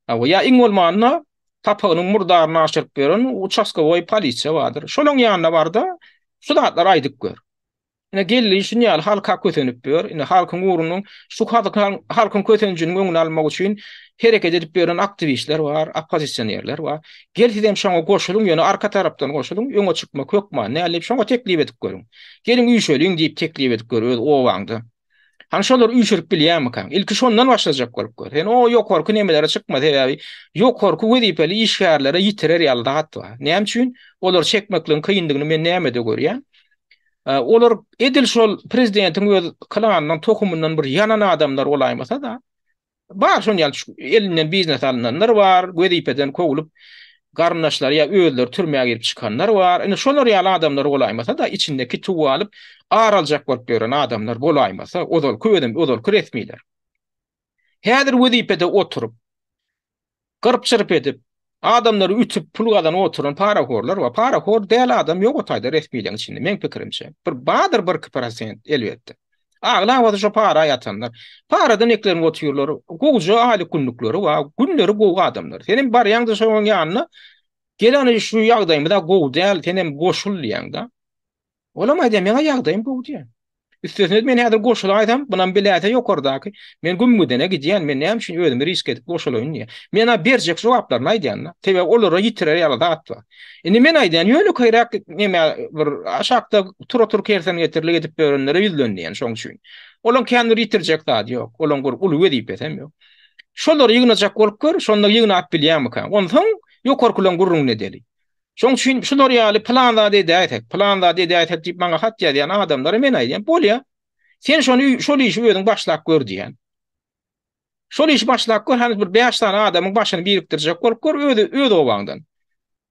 Hawa, ýa iň bolmanda sapagynyň murdaryny aşyryp ýören uçastkowoý polisiýa bardyr. Şolaň ýanyna bar-da, şu zatlary aýdyp gör. Ine geldi şun ýaly halka kösenip ýör. Ine halkyň ugrunyň şu halkyň kösenjiniň öňüni almak üçin hereket edip ýören aktiwistler bar, oppozisionerler bar. Gel sizem şoňa goşulyň, ýöne arka tarapdan goşulyň, öňe çykmak hökman däl diýip şoňa teklip edip görüň. Geliň üýşeliň diýip teklip edip gör öz obaňda. Hany şolary üýşürip bilýärmikaň? Ilki şondan başlajak bolup gör. Sen o ýokarky nemelere çykma, sebäbi ýokarky wezipeli işgärlere ýitirer ýaly zat bar. Näme üçin? Olary çekmekligiň kyndygyny men nämede görýän? Olar edil şol prezidentiň öz klanynyň tohumyndan bir ýanan adamlar bolaýmasa-da, Bar şon ýaly elinden biznes alynanlar bar, wezipeden kowlup garyndaşlary ýa özleri türmä girip çykanlar bar. Indi şolar ýaly adamlar bolaýmasa-da, içinde kituw alyp, ar aljak bolup ýören adamlar bolaýmasa, ozalky özem, ozalky resmiler. Häzir wezipede oturyp, gyrp-çyrp edip, adamlary ütüp pul gazanyp oturan parahorlar bar. Parahor däl adam ýok o taýda resmileriň içinde, meň pikirimçe. Bir bardyr birki prosent elbetde. Aglabasy şo para ýatanlar. Paradan eklenip otyrlar. Gowja aýlyk günlükleri bar. Günleri gowy adamlar. Senem barýaňda şonuň ýanyna, gel hany şu ýagdaýymyz-a gowy däl, senem goşul diýýäň-de. Olam aýdýar, meň-ä ýagdaýym gowy diýýär. Üstesine men häzir goşulaýsam, bunam biläýse ýokardaky, men gümgüdene gidýän, men näme üçin özümi risk edip goşulaýyn diýýär. Men-ä berjek jogaplaryny aýdýan-da. Sebäbi olara ýitirer ýaly zat bar. Indi men aýdýan, ýönekeýräk neme bir aşakda tura-tur kersen getirlik edip ýörenlere ýüzlen diýýän şoň üçin. Olaň kän bir ýitirjek zady ýok. Olaň bir uly wezipesi hem ýok. Şolary ýygnajak bolup gör, şonda ýygnap bilýärmikäň? Onsoň ýokarkylaň gürrüňini edeli. Şoň üçin şular ýaly pylan zat edäýsek, pylan zat edäýsek diýip maňa hat ýazýan adamlara men aýdýan, bolýa. Sen şony şol işi özüň başlap gör diýýän. Şol işi başlap gör, hany bir bäş sany adamyň başyny birikdirjek bolup gör öz öz obaňdan.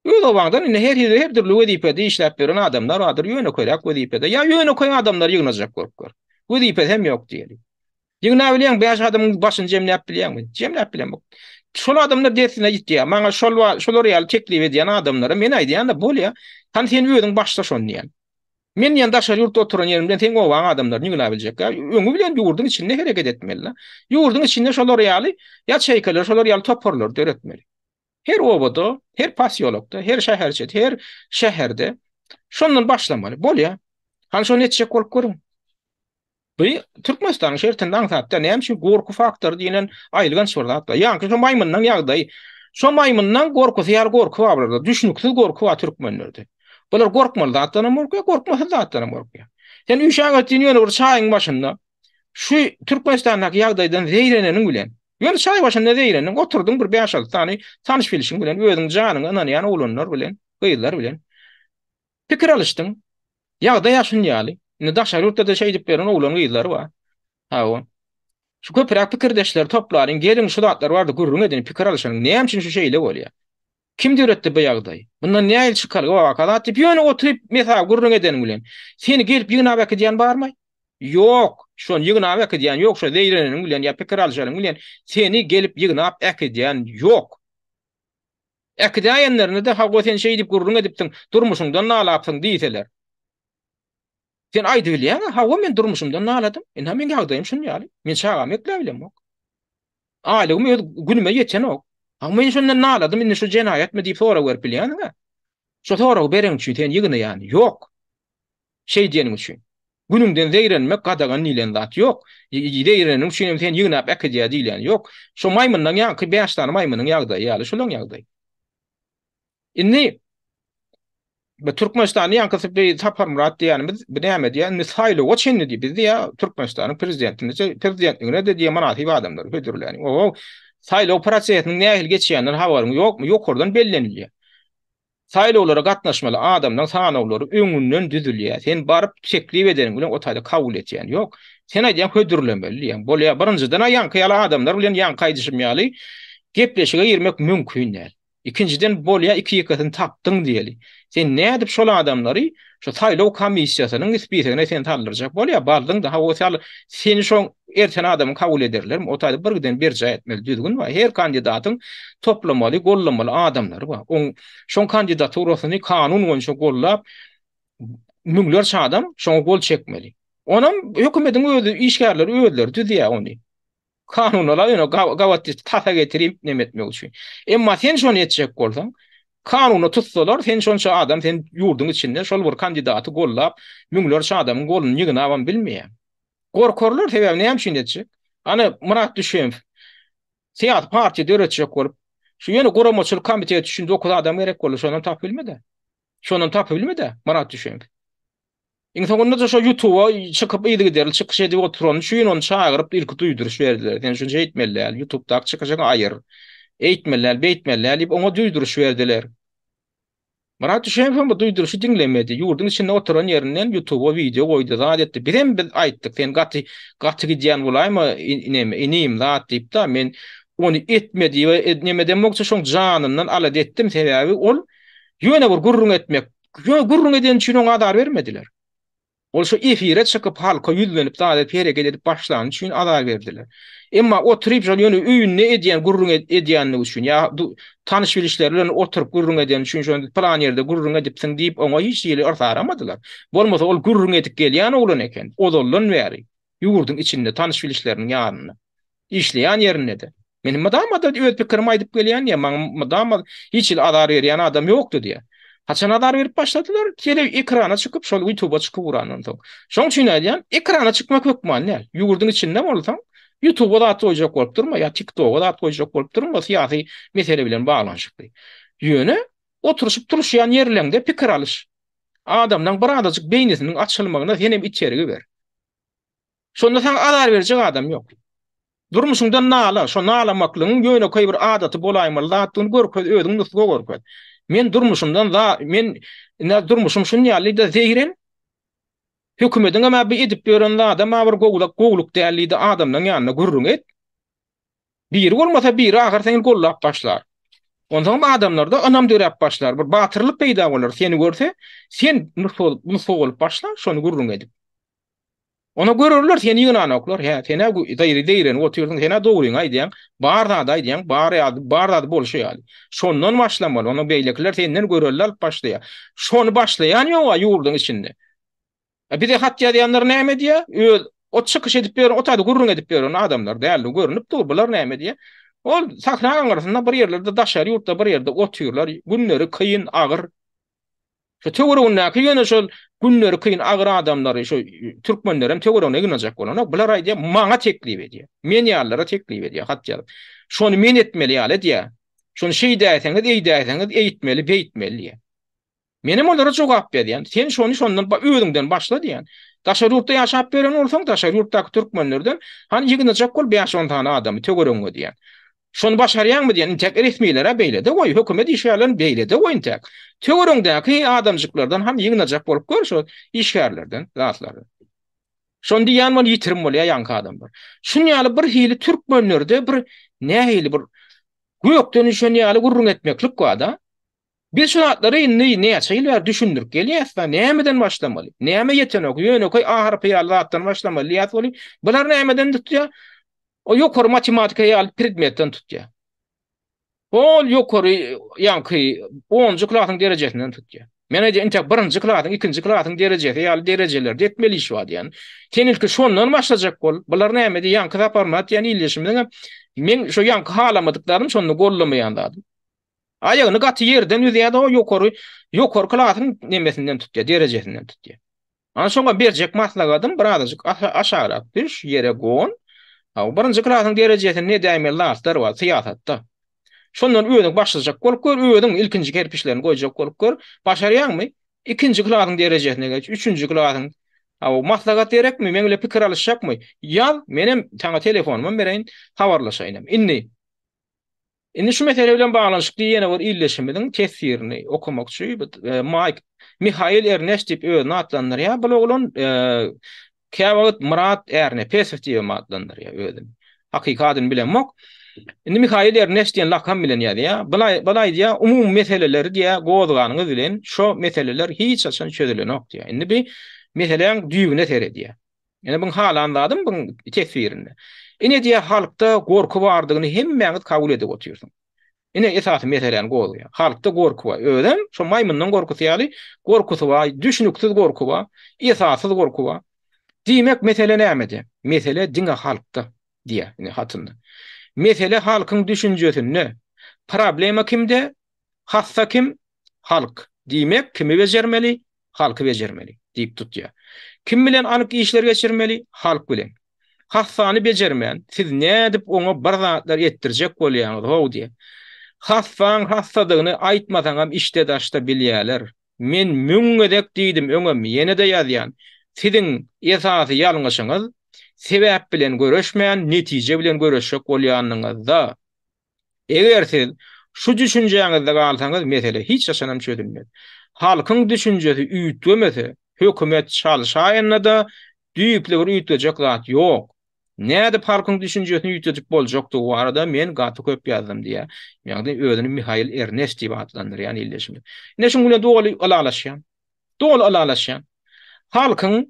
Öz obaňdan indi her hili her dürli wezipede işläp ýören adamlar bardyr, ýönekeýräk wezipede ýa ýönekeý adamlary ýygnajak bolup gör. Wezipesi hem ýok diýeli. Ýygnabilýäň, bäş adamyň başyny jemläp bilýäňmi? Jemläp bilemok. Şol adamlar dessine ýitýär. Maňa şol şolar ýaly teklip edýän adamlara men aýdýan-da, bolýa, hany sen özüň başla şony diýýän. Men diýýän daşary ýurtda oturan ýerimden seň obaň adamlaryny ýygnabiljek-ä. Öňi bilen ýurduň içinde hereket etmeli-de. Ýurduň içinde şolar ýaly ýaçeýkalar, şolar ýaly toparlary döretmeli. Her obada, her posýolokda, her şäherçede, her şäherde şondan başlamaly. Bolýa. Hany şony etjek bolup görüň. Bu Türkmenistanyň şertinde aňsat däl. Näme üçin gorky faktory diýlen aýylganç bir zat bar. Ýaňky şo maýmyndan ýagdaý, şo maýmyndan gorkusy ýaly gorky bar bularda. Düşnüksiz gorky bar türkmenlerde. Bular gorkmaly zatdan hem gorkýar, gorkmasyz zatdan hem gorkýar. Sen üşäň ötdin ýöne bir çaýyň başynda şu Türkmenistandaky ýagdaýdan zeýreneniň bilen, ýöne çaý başynda zeýrendiň, oturdyň bir bäş-alty sany tanyş-bilişiň bilen, özüň janyňa ynanýan oglanlar bilen, gyzlar bilen Pikir alyşdyň. Ýagdaý-a şun ýaly. Indi daşary ýurtda-da şeýdip ýören oglan-gyzlar bar. Hawa. Şu köpräk pikirdeşleri toplalyň, geliň şu zatlar barada gürrüň edeliň, pikir alyşalyň. Näme üçin şu şeýle bolýar? Kim döretdi bu ýagdaýy? Mundan nähili çykalga bar waka zat diýip, ýöne oturyp mesawy gürrüň edeniň bilen, seni gelip ýygnap äkidýän barmaý? Ýok. Şony ýygnap äkidýän ýok, şo zeýreneniň bilen ýa pikir alyşanyň bilen seni gelip ýygnap äkidýän ýok. Äkidäýenlerinde-de, Hawa, sen şeýdip gürrüň edipsiň, durmuşyňdan nalapsyň diýseler. Sen aýdybilýäň-ä, Hawa, men durmuşymdan naladym. Ynha, meň ýagdaýym şun ýaly. Men çagamy ekläbilemok. Aýlygym öz günüme ýetenok. Hawa, men şondan naladym, indi şu jenaýatmy diýip sorag berip bilýänsiň-ä. Şo soragy bereň üçin seni ýygnaýan ýok. Şeý diýeniň üçin. Günüňden zeýrenmek gadagan diýlen zat ýok. Zeýreneniň üçin hem seni ýygnap äkidýär diýlen ýok. Şo maýmynlaň ýaňky bäş sany maýmynyň ýagdaýy ýaly şolaň ýagdaýy. Indi bu Türkmenistanda ýaňkysy bir Saparmyrat diýenimiz bu näme diýýär? Indi saýlawa çenli diýip biz diýýär Türkmenistanyň prezidentine prezidentligine de diýýär mynasyp adamlary hödürläniň. Oho saýlaw prosesiniň nähili geçýäninden habaryň ýokmy? Ýokardan bellenilýär. Saýlawlara gatnaşmaly adamlaň sanawlary öňünden düzülýär. Sen baryp teklip edeniň bilen o taýda kabul etýän ýok. Sen aýdýaň hödürlemeli diýýäň. Bolýar. Birinjiden-ä ýaňky ýaly adamlar bilen ýaňky aýdyşym ýaly. Gepleşige girmek mümkin däl. Ikinjiden bolýa iki-ýekesini tapdyň diýeli. Sen nädip şol adamlary şu saýlaw komissiýasynyň spisegine sen saldyrjak bolýa bardyňda hawa sal seni şoň erten adamyň kabul ederlermi o taýda birgiden berjaý etmeli düzgün bar her kandidatyň toplamaly gollamaly adamlary bar oň şoň kandidaturasyny kanun boýunça gollap müňlerçe adam şoňa gol çekmeli onam hökümediň özi işgärleri özleri düzýä ony. Kanunala ýöne gabat geçip tasa getirip neme etmek üçin. Emma sen şony etjek bolsaň, kanuna tutsalar, sen şonça adam sen ýurduň içinde şol bir kandidaty gollap, müňlerçe adamyň goluny ýygnabam bilmeýäň. Gorkarlar, sebäbi näme üçin etjek? Ana Myrat Düşemow syýasy partiýa döretjek bolup, şu ýöne guramaçylyk komiteti üçin 9 adam gerek boldy, şonam tapyp bilmedi. Şonam tapyp bilmedi Myrat Düşemow. Iň soňunda-da şo ýutuba çykyp yzygiderli çykyş edip oturany üçin ony çagyryp ilki duýduryş berdiler. Sen şunça eýtmeli däl, ýutubdaky çykyşyňy aýyr. Eýtmeli däl, beýtmeli däl diýip oňa duýduryş berdiler. Myrat Düşemow hem bu duýduryşy diňlemedi. Ýurduň içinde oturan ýerinden ýutuba wideo goýdy, zat etdi. Bizem biz aýtdyk, sen gaty gaty gidýän bolaýma neme inim zat diýip-de, men ony etme diýip neme edemokça şoň janyndan alada etdim, sebäbi ol ýöne bir gürrüň etmek Ýöne gürrüň edeni üçin oňa azar bermediler. Ol şo efire çykyp halka ýüzlenip zat edip hereket edip başlany üçin azar berdiler. Emma oturyp şol ýöne öýünde edýän gürrüň edýänligi üçin ýa tanyş-bilişleri bilen oturyp gürrüň edeni üçin şony pylan ýerde gürrüň edipsiň diýip oňa hiç hili yrsaramadylar. Bolmasa ol gürrüň edip gelýän oglan eken ozaldan bäri ýurduň içinde tanyş-bilişleriniň ýanynda. Işleýän ýerinde-de. Men mydama-da öz pikirimi aýdyp gelýän diýýär. Maňa mydama hiç hili azar berýän adam ýokdy diýýär. Haçan azar berip başladylar? Tele ekrana çykyp, şol ýutuba çykyp ugrandan soň. Şoň üçin aýdýan, ekrana çykmak hökman däl. Ýurduň içinde bolsaň, ýutuba zat goýjak bolup durma ýa tiktoga zat goýjak bolup durma syýasy mesele bilen baglanyşykly. Ýöne oturyşyp turuşýan ýerleňde pikir alyş. Adamlaň birazajyk beýnisiniň açylmagyna senem itergi ber. Şonda saňa azar berjek adam ýok. Durmuşyňda nala, şo nalamaklygyň ýönekeý bir adaty bolaýmaly zatdygyny görkez, özüň nusga görkez. Men durmuşymdan za, men ine durmuşym şun ýaly-da zeýren. Hökümediňem-ä bu edip ýören zadam-a bir gowlak, gowluk däl diýdi, adamlaň ýanynda gürrüň et. Biri bolmasa biri ahyr seni gollap başlar. Onsoňam adamlarda ynam döräp başlar, bir batyrlyk peýda bolar, seni görse, sen nusga, nusga bolup başla, şony gürrüň edip. Ona görerler seni ýygnanoklar. Hä, sen-ä zeýri zeýrenip otyrsyň, sen-ä dogryňy aýdýaň, bar zady aýdýaň, bar ýaly, bar zady bolşy ýaly. Şondan başlamaly, onda beýlekiler senden görelde alyp başlaýar. Şony başlaýan ýog-a ýurduň içinde. A bize hat ýazýanlar näme edýär? Öz o çykyş edip ýören, o taýda gürrüň edip ýören adamlar däldi, görnüp dur, bular näme edýär? Ol sahna aňyrsynda bir ýerlerde, daşary ýurtda bir ýerde otyrlar, günleri kyn, agyr. Şu töweregindäki ýöne şol günleri kyn agyr adamlary şu türkmenlerem töweregine ýygnajak bolanok. Bular aýdýar, maňa teklip edýär. Men ýalylara teklip edýär, hat ýazyp. Şony men etmeli ýaly edýär. Şony şeýdäýseňiz, eýdäýseňiz, eýtmeli, beýtmeli diýýär. Menem olara jogap berýän. Sen şony şondan özüňden başla diýýän. Daşary ýurtda ýaşap ýören bolsaň, daşary ýurtdaky türkmenlerden hany ýygnajak bol bäş-on sany adamy töweregiňe diýýän. Şony başarýaňmy diýen, intäk resmiler-ä beýle-de goý, hökümet işgärlerini beýle-de goý intäk. Töweregiňdäki adamjyklardan hany ýygnajak bolup gör şo işgärlerden zatlary. Şony diýýän bol ýitirim bolýar ýaňky adamlar. Şun ýaly bir hili türkmenlerde bir nähili bir gökden düşen ýaly gürrüň etmeklik bar-da. Biz şu zatlary indi näçe ýyl bäri düşündirip gelýäs-da, nämeden başlamaly? Näme ýetenok? Ýönekeý A harpy ýaly zatdan başlamaly diýýäs welin, bular nämeden tutýar? O ýokary matematika ýaly predmetden tutýar. Ol ýokary ýaňky onunjy klasyň derejesinden tutýar. Men aýdýan, intäk birinji klasyň, ikinji klasyň derejesi ýaly derejelerde etmeli iş bar diýýän. Sen ilki şondan başlajak bol. Bular näme diýýär? Ýaňky Saparmyrat diýen ildeşimiziň hem men şo ýaňky halamadyklarym şonda gollamaýan zadym. Aýagyny gaty ýerden üzýär-de o ýokary, ýokary klasyň nemesinden tutýar, derejesinden tutýar. Ana şoňa berjek maslahatym birazajyk aşagrak düş, ýere gon. Hawa, birinji klasyň derejesinde edäýmeli zatlar bar syýasatda. Şondan özüň başlajak bolup gör, özüň ilkinji kerpiçlerini goýjak bolup gör. Başarýaňmy? Ikinji klasyň derejesine geç, üçünji klasyň. Hawa, maslahat gerekmi? Meň bilen pikir alyşjakmy? Ýaz, menem saňa telefonymam bereýin, habarlaşaýynam. Indi Indi şu mesele bilen baglanyşykly ýene bir ildeşimiziň teswirini okamakçy. Bu Maýk Mihail Ernest diýip özüni atlandyrýar. Bu oglan käwagt Myrat Ärnepesow diýip hem atlandyrýar özüni. Hakyky adyny bilemok. Indi Mihail Ernest diýen lakam bilen ýazýar. Bulaý bulaý diýýär, umumy meseleleri diýýär, gozganyňyz bilen şo meseleler hiç haçan çözülenok diýýär. Indi bi meseläň düýbüne seredýär. Ine buň halan zadym buň teswirinde. Ine diýýär, halkda gorky bardygyny hemmäňiz kabul edip otyrsyň. Ine esasy meseläni gozgaýar. Halkda gorky bar. Özem şo maýmyndan gorkusy ýaly gorkusy bar, düşnüksiz gorky bar, esassyz gorky bar. Diýmek mesele nämede? Mesele diňe halkda diýýär ine hatynda. Mesele halkyň düşünjesinde. Problema kimde? Hassa kim? Halk. Diýmek kimi bejermeli? Halky bejermeli diýip tutýar. Kim bilen anyk işler geçirmeli? Halk bilen. Hassany bejermän, siz nädip oňa bir zatlar etdirjek bolýaňyz, how diýýär. Hassaň hassadygyny aýtmasaňam içde-daşda bilýäler. Men müň gezek diýdim öňem, ýene-de ýazýan, siziň esasy ýalňyşyňyz, sebäp bilen göreşmän, netije bilen göreşjek bolýanyňyzda. Eger siz şu düşünjäňizde galsaňyz mesele hiç haçanam çözülmez. Halkyň düşünjesi üýtgemese, hökümet çalşaýanda-da düýpli bir üýtgejek zat ýok. Nädip halkyň düşünjesini üýtgedip boljakdygy barada men gaty köp ýazdym diýýär. Ýagny özüni Mihail Ernest diýip atlandyrýan ildeşimiz. Ine şuň bilen doly ylalaşýan. Doly ylalaşýan. Halkyň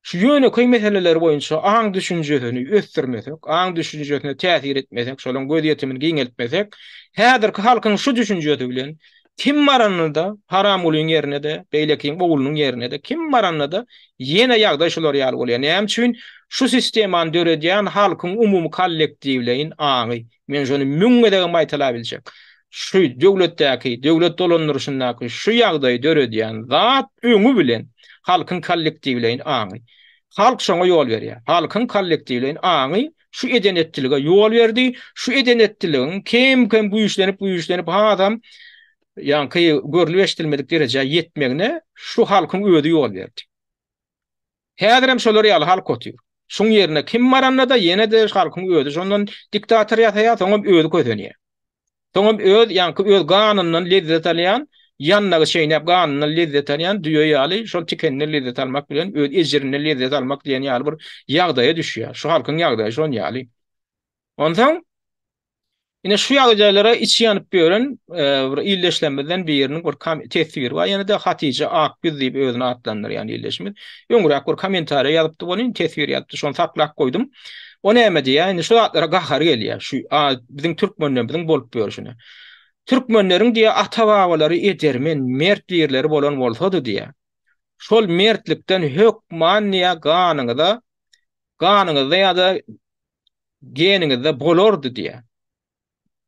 Şu ýönekeý meseleler boýunça aň-düşünjesini ösdürmesek, aň-düşünjesine täsir etmesek, şolaryň gözýetimini giňeltmesek, häzirki halkyň şu düşünjesi bilen kim baranda-da, Haramgulyň ýerine-de, beýlekiň oglunyň ýerine-de, kim baranda-da ýene ýagdaý şular ýaly bolýar. Näme üçin? Şu sistemany döredýän halkyň umumy kollektiwleýin aňy. Men şony müň gezegem gaýtalabiljek. Şu döwletdäki, döwlet dolandyryşyndaky şu ýagdaýy döredýän zat öňi bilen halkyň kollektiwleýin aňy. Halk şoňa ýol berýär. Halkyň kollektiwleýin aňy şu eden-etdilige ýol berdi. Şu eden-etdiligiň kem-kem güýçlenip-güýçlenip hasam ýaňky görlüp-eşidilmedik derejä ýetmegine şu halkyň özi ýol berdi. Häzirem şolar ýaly halk otyr. Şuň ýerine kim baranda-da ýene-de halkyň özi şondan diktator ýasaýar, soňam özi kösenýär. Soňam öz ýaňky öz ganyndan lezzet alýan, ýandagy çeýnäp ganyndan lezzet alýan düýe ýaly şol tikeninden lezzet almak bilen öz ejirinden lezzet almak diýen ýaly bir ýagdaýa düşýär. Şu halkyň ýagdaýy şon ýaly. Onsoň Ine şu ýagdaýlara içi ýanyp ýören bir ildeşlerimizden biriniň bir teswiri bar. Ýene-de Hatije Akýüz diýip özüni atlandyrýan ildeşimiz. Öňräk bir kommentariýa ýazypdy welin, teswir ýazypdy. Şony saklap goýdum. O näme diýýär? Indi şu zatlara gahary gelýär. Şu biziň türkmenlerimiziň bolup ýörşüne. Türkmenleriň diýýär ata-babalary edermen, mert birleri bolan bolsady diýýär. Şol mertlikden hökman diýýär ganyňyza, ganyňyzda ýa-da geniňizde bolardy diýýär.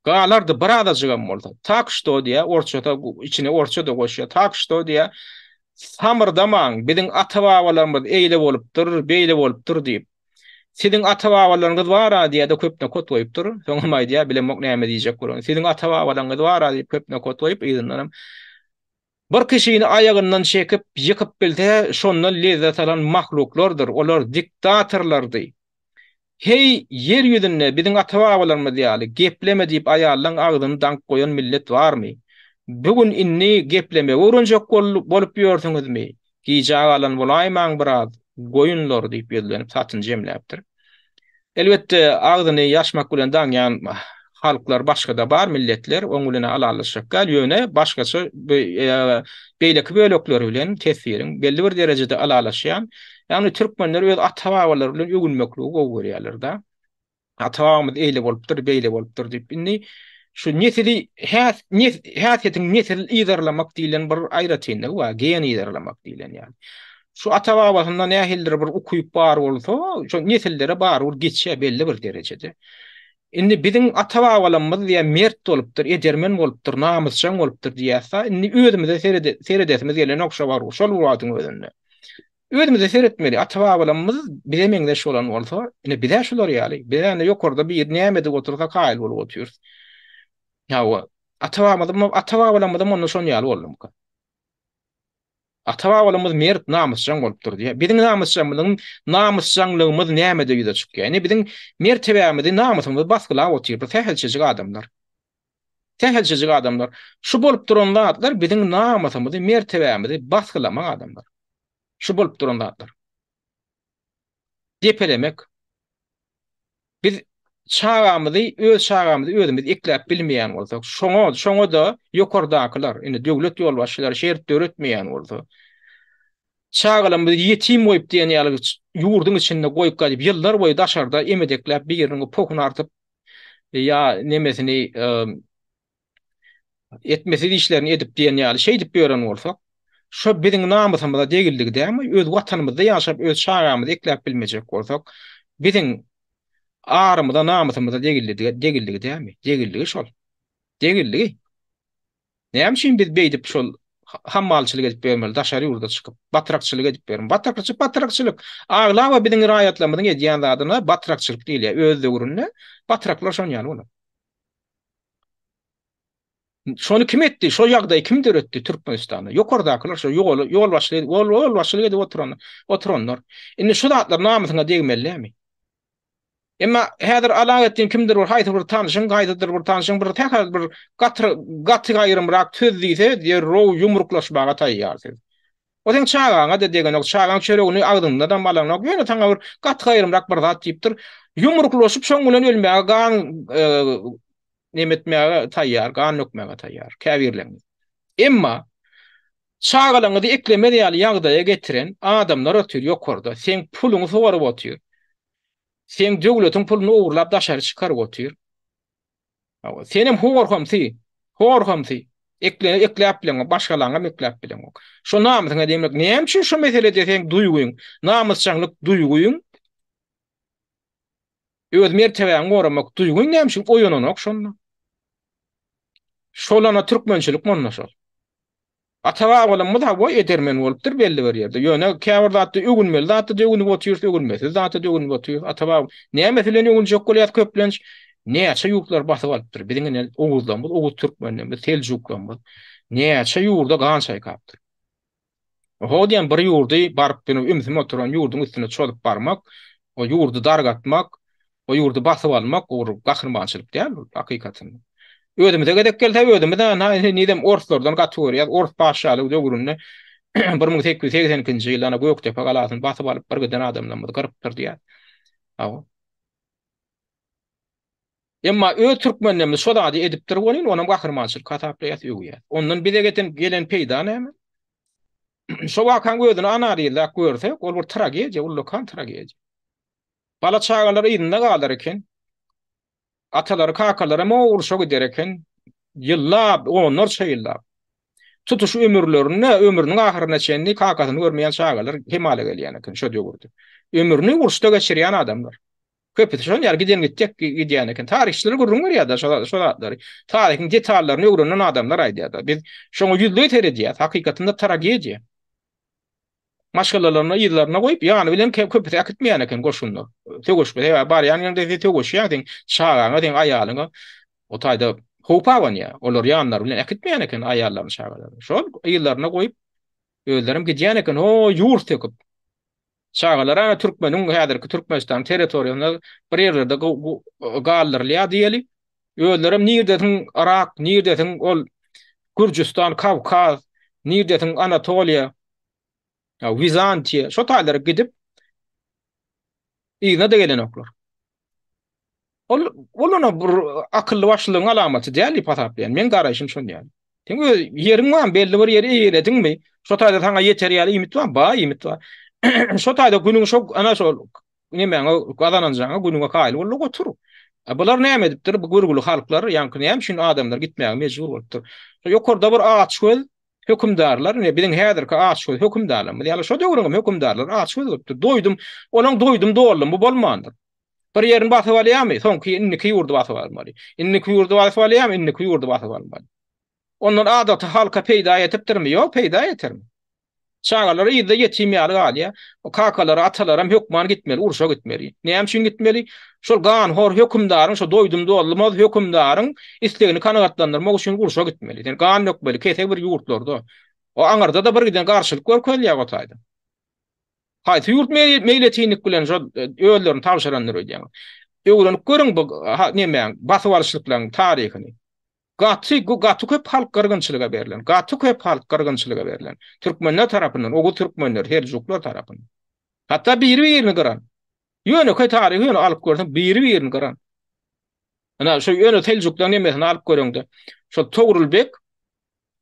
Galardy birazajygam bolsa. Tak şto diýýär, orsçada içine orsça-da goşýar. Tak şto diýýär. Samyrdamaň, biziň ata-babalarymyz eýle bolupdyr, beýle bolupdyr diýip. Siziň ata-babalaryňyz bar-a diýýär-de köp nokat goýupdyr. Soňam aýdýar, bilemok näme diýjek bolanyny. Siziň ata-babalaryňyz bar-a diýip köp nokat goýup, yzyndanam Bir kişini aýagyndan çekip, ýykyp bilse, şondan lezzet alan mahluklardyr, olar diktatorlardy. Heý, ýer ýüzünde biziň ata-babalarymyz ýaly, gepleme diýip aýallaň agzyny daňyp goýan millet barmy? Bu gün indi geplemegi öwrenjek bolup ýörsüňizmi? Gijä galan bolaýmaň biraz, goýunlar diýip ýüzlenip hatyny jemläpdir. Elbetde, agzyny ýaşmak bilen daňýan halklar başga-da bar, milletler, oň bilen-ä ylalaşjak däl, ýöne başgaça beýleki bölekleri bilen teswiriň belli bir derejede ylalaşýan, ýagny türkmenler öz ata-babalary bilen öwünmekligi gowy görýärler-de. Ata-babamyz eýle bolupdyr, beýle bolupdyr diýip. Indi şu nesili häsiýetiň nesil yzarlamak diýlen bir aýratynlygy bar, gen yzarlamak diýlen ýaly. Şu ata-babasynda nähilidir bir ukyp bar bolsa, şo nesillere barybir geçýär belli bir derejede. Indi biziň ata-babalarymyz diýýär mert bolupdyr, edermen bolupdyr, namysjaň bolupdyr diýýäs-de, indi özümize seredesimiz gelenok şo şol bir wagtyň özünde. Özümize seretmeli, ata-babalarymyz bize meňzeş bolan bolsa, ine biz-ä şular ýaly, biz-ä indi ýokarda biri näme edip otursa kaýyl bolup otyrys. Hawa, ata-babamyzam, ata-babalarymyzam onda şon ýaly boldumyka? Ata-babalarymyz mert, namysjaň bolupdyr diýýär. Biziň namysjaňlygymyz, namysjaňlygymyz nämede ýüze çykýar? Ine biziň mertebämizi, namysymyzy basgylap otyr bir sähelçejik adamlar. Sähelçejik adamlar. Şu bolup duran zatlar biziň namysymyzy, mertebämizi basgylamak adamlar. Şu bolup duran zatlar. Depelemek. Biz. çagamyzy, öz çagamyzy özümiz ekläp bilmeýän bolsak, şoňa, şoňa-da ýokardakylar, indi döwlet ýolbaşçylary şert döretmeýän bolsa, çagalarymyzy ýetim goýup diýen ýaly ýurduň içinde goýup gaýdyp ýyllar boýy daşarda emedekläp biriniň pohuny artyp ýa nemesini etmesiz işlerini edip diýen ýaly şeýdip ýören bolsak, şo biziň namysymyza degildigi dälmi? Öz watanymyzda ýaşap, öz çagamyzy ekläp bilmejek bolsak, biziň arymyza, namysymyza degildigi, degildigi dälmi? Degildigi şol. Degildigi. Näme üçin biz beýdip şol hammalçylyk edip ýörmeli, daşary ýurda çykyp, batrakçylyk edip ýörmeli? Batrakçylyk, batrakçylyk. Aglaba biziň raýatlarymyzyň edýän zadyna batrakçylyk diýilýär. Öz döwründe batraklar şon ýaly bolar. Şony kim etdi? Şo ýagdaýy kim döretdi Türkmenistanda? Ýokardakylar şo ýoly ýolbaşçylyk ýol ýolbaşçylyk edip oturan oturanlar. Indi şu zatlar namysyňa degmeli dälmi? Emma häzir Alaetdin kimdir bir haýsy bir tanşyň, haýsydyr bir tanşyň bir sähel bir gaty gaty gaýrymrak söz diýse, derrew ýumruklaşmaga taýýar siz. O seň çagaňa-da degenok, çagaň çöregini agzyňdanam alanok, ýöne saňa bir gaty gaýrymrak bir zat diýipdir. Ýumruklaşyp şoň bilen ölmäge gan neme etmäge taýýar, gan dökmäge taýýar käbirleriňiz. Emma çagalaryňyzy eklemez ýaly ýagdaýa getiren adamlar otyr ýokarda, seň puluňy sorup otyr. Seň döwletiň puluny ogurlap daşary çykaryp otyr. Hawa, senem horhamsy, horhamsy. Ekle, ekläp bileňok, başgalaňam ekläp bileňok. Şo namysyňa degmek, näme üçin şo meselede seň duýgyň, namysjaňlyk duýgyň, öz mertebäňi goramak duýgyň näme üçin oýananok şonda? Şol ana türkmençilik monda şol. Ata-babalarymyz hawa edermen bolupdyr belli bir ýerde. Ýöne käbir zatda öwünmeli zatda-da öwünip otyrys, öwünmesiz zatda-da öwünip otyrys. Ata-baba nämesi bilen öwünjek bolýas köplenç? Näçe ýurtlary basyp alypdyr. Biziň ine oguzlarymyz, oguz türkmenlerimiz, seljuklarymyz näçe ýurda gan çaýkapdyr. Ho diýen bir ýurdy baryp ýöne ümsüm oturan ýurduň üstüne çozup barmak, o ýurdy dargatmak, o ýurdy basyp almak o bir gahrymançylyk däl bu hakykatynda. Özümize gezek gelse özümiz henizem orslardan gaty görýäs. Ors patyşalygy döwründe 1882-nji ýylda ana Gökdepe galasyny basyp alyp bir giden adamlarymyzy gyrypdyr diýýär. Hawa. Emma öz türkmenlerimiz şo zady edipdir welin, onam gahrymançylyk hasaplaýas, öwýäs. Ondan bize geten gelen peýda näme? Şo wakaň özüni analizläp görsek, ol bir tragediýa, ullakan tragediýa. Bala-çagalar yzynda galar eken. Atalary, kakalaram o urşa gider eken. Ýyllap, onlarça ýyllap. Tutuş ömürlerinde, ömrüniň ahyryna çenli kakasyny görmeýän çagalar kemala gelýän eken şo döwürde. Ömrüni uruşda geçirýän adamlar. Köpüsi şol ýaly giden gitjek gidýän eken. Taryhçylar gürrüň berýär-de şo şo zatlary. Taryhyň detallaryny öwrenen adamlar aýdýar-da. Biz şoňa ýüzleý seredýäs. Hakykatynda tragediýa. Maşgalalaryny yzlaryna goýup, ýany bilen köpüsi äkitmeýän eken goşunda. Söweşme. Sebäbi barýan ýeriňde sen söweşýäň, seň çagaňa, seň aýalyňa o taýda howp abanýar. Olar ýanlary bilen äkitmeýän eken aýallaryny, çagalaryny. Şol yzlaryna goýup, özlerem gidýän eken, ho, ýurt söküp. Çagalar ana türkmeniň häzirki Türkmenistanyň territoriýasynda bir ýerlerde galdyrylýar diýeli. Özlerem nirdesiň Yrak, nirdesiň ol Gürjüstan, Kawkaz, nirdesiň Anatoliýa, Wizantiýa, şo taýlara gidip yzyna-da gelenoklar. Ol ol ona bir akylly başlylygyň alamaty däl diýip hasaplaýan. Meň garaýşym şon ýaly. Sen öz ýeriň barmy, belli bir ýeri eýelediňmi? Şo taýda saňa ýeter ýaly iýmit barmy? Bar, iýmit bar. Şo taýda günüň şo ana şol nemäňe gazananjaňa günüňe kaýyl bol-da otur. A bular näme edipdir? Bu görgüli halklar, ýaňky näme üçin adamlar gitmäge mejbur bolupdyr? Şo ýokarda bir açgöz hökümdarlar, ine biziň häzirki açgöz hökümdarlarymyz ýaly şo döwrüň hem hökümdarlary açgöz bolupdyr. Doýdum, olaň doýdum doldum bu bolmandyr. Bir ýerini basyp alýarmy? Soňky indiki ýurdy basyp almaly. Indiki ýurdy basyp alýarmy? Indiki ýurdy basyp almaly. Ondan adaty halka peýda ýetipdirmi? Ýok, peýda ýetermi? Çagalar yzda ýetim ýaly galýar. Kakalary, atalaram hökman gitmeli, urşa gitmeli. Näme üçin gitmeli? Şol ganhor hökümdaryň, şo doýdum-doldumaz hökümdaryň islegini kanagatlandyrmak üçin urşa gitmeli. Sen gan dökmeli, kesek bir ýurtlarda. O aňyrda-da bir giden garşylyk görkezilýär o taýda. Haýsy ýurt meýletinlik bilen şol özlerini tabşyrandyr öýdýäňiz? Öwrenip görüň bu nemäň, basyp alyşlyklaryň taryhyny. Gaty, gaty köp halk gyrgynçylyga berlen. Gaty köp halk gyrgynçylyga berlen. Türkmenler tarapyndan, oguz türkmenleri, seljuklar tarapyndan. Hatda biri-birini gyran. Ýönekeý taryhy ýöne alyp görseň biri-birini gyran. Ynha, şu ýöne Seljuklaryň nemesini alyp göreňde, şol Togrul beg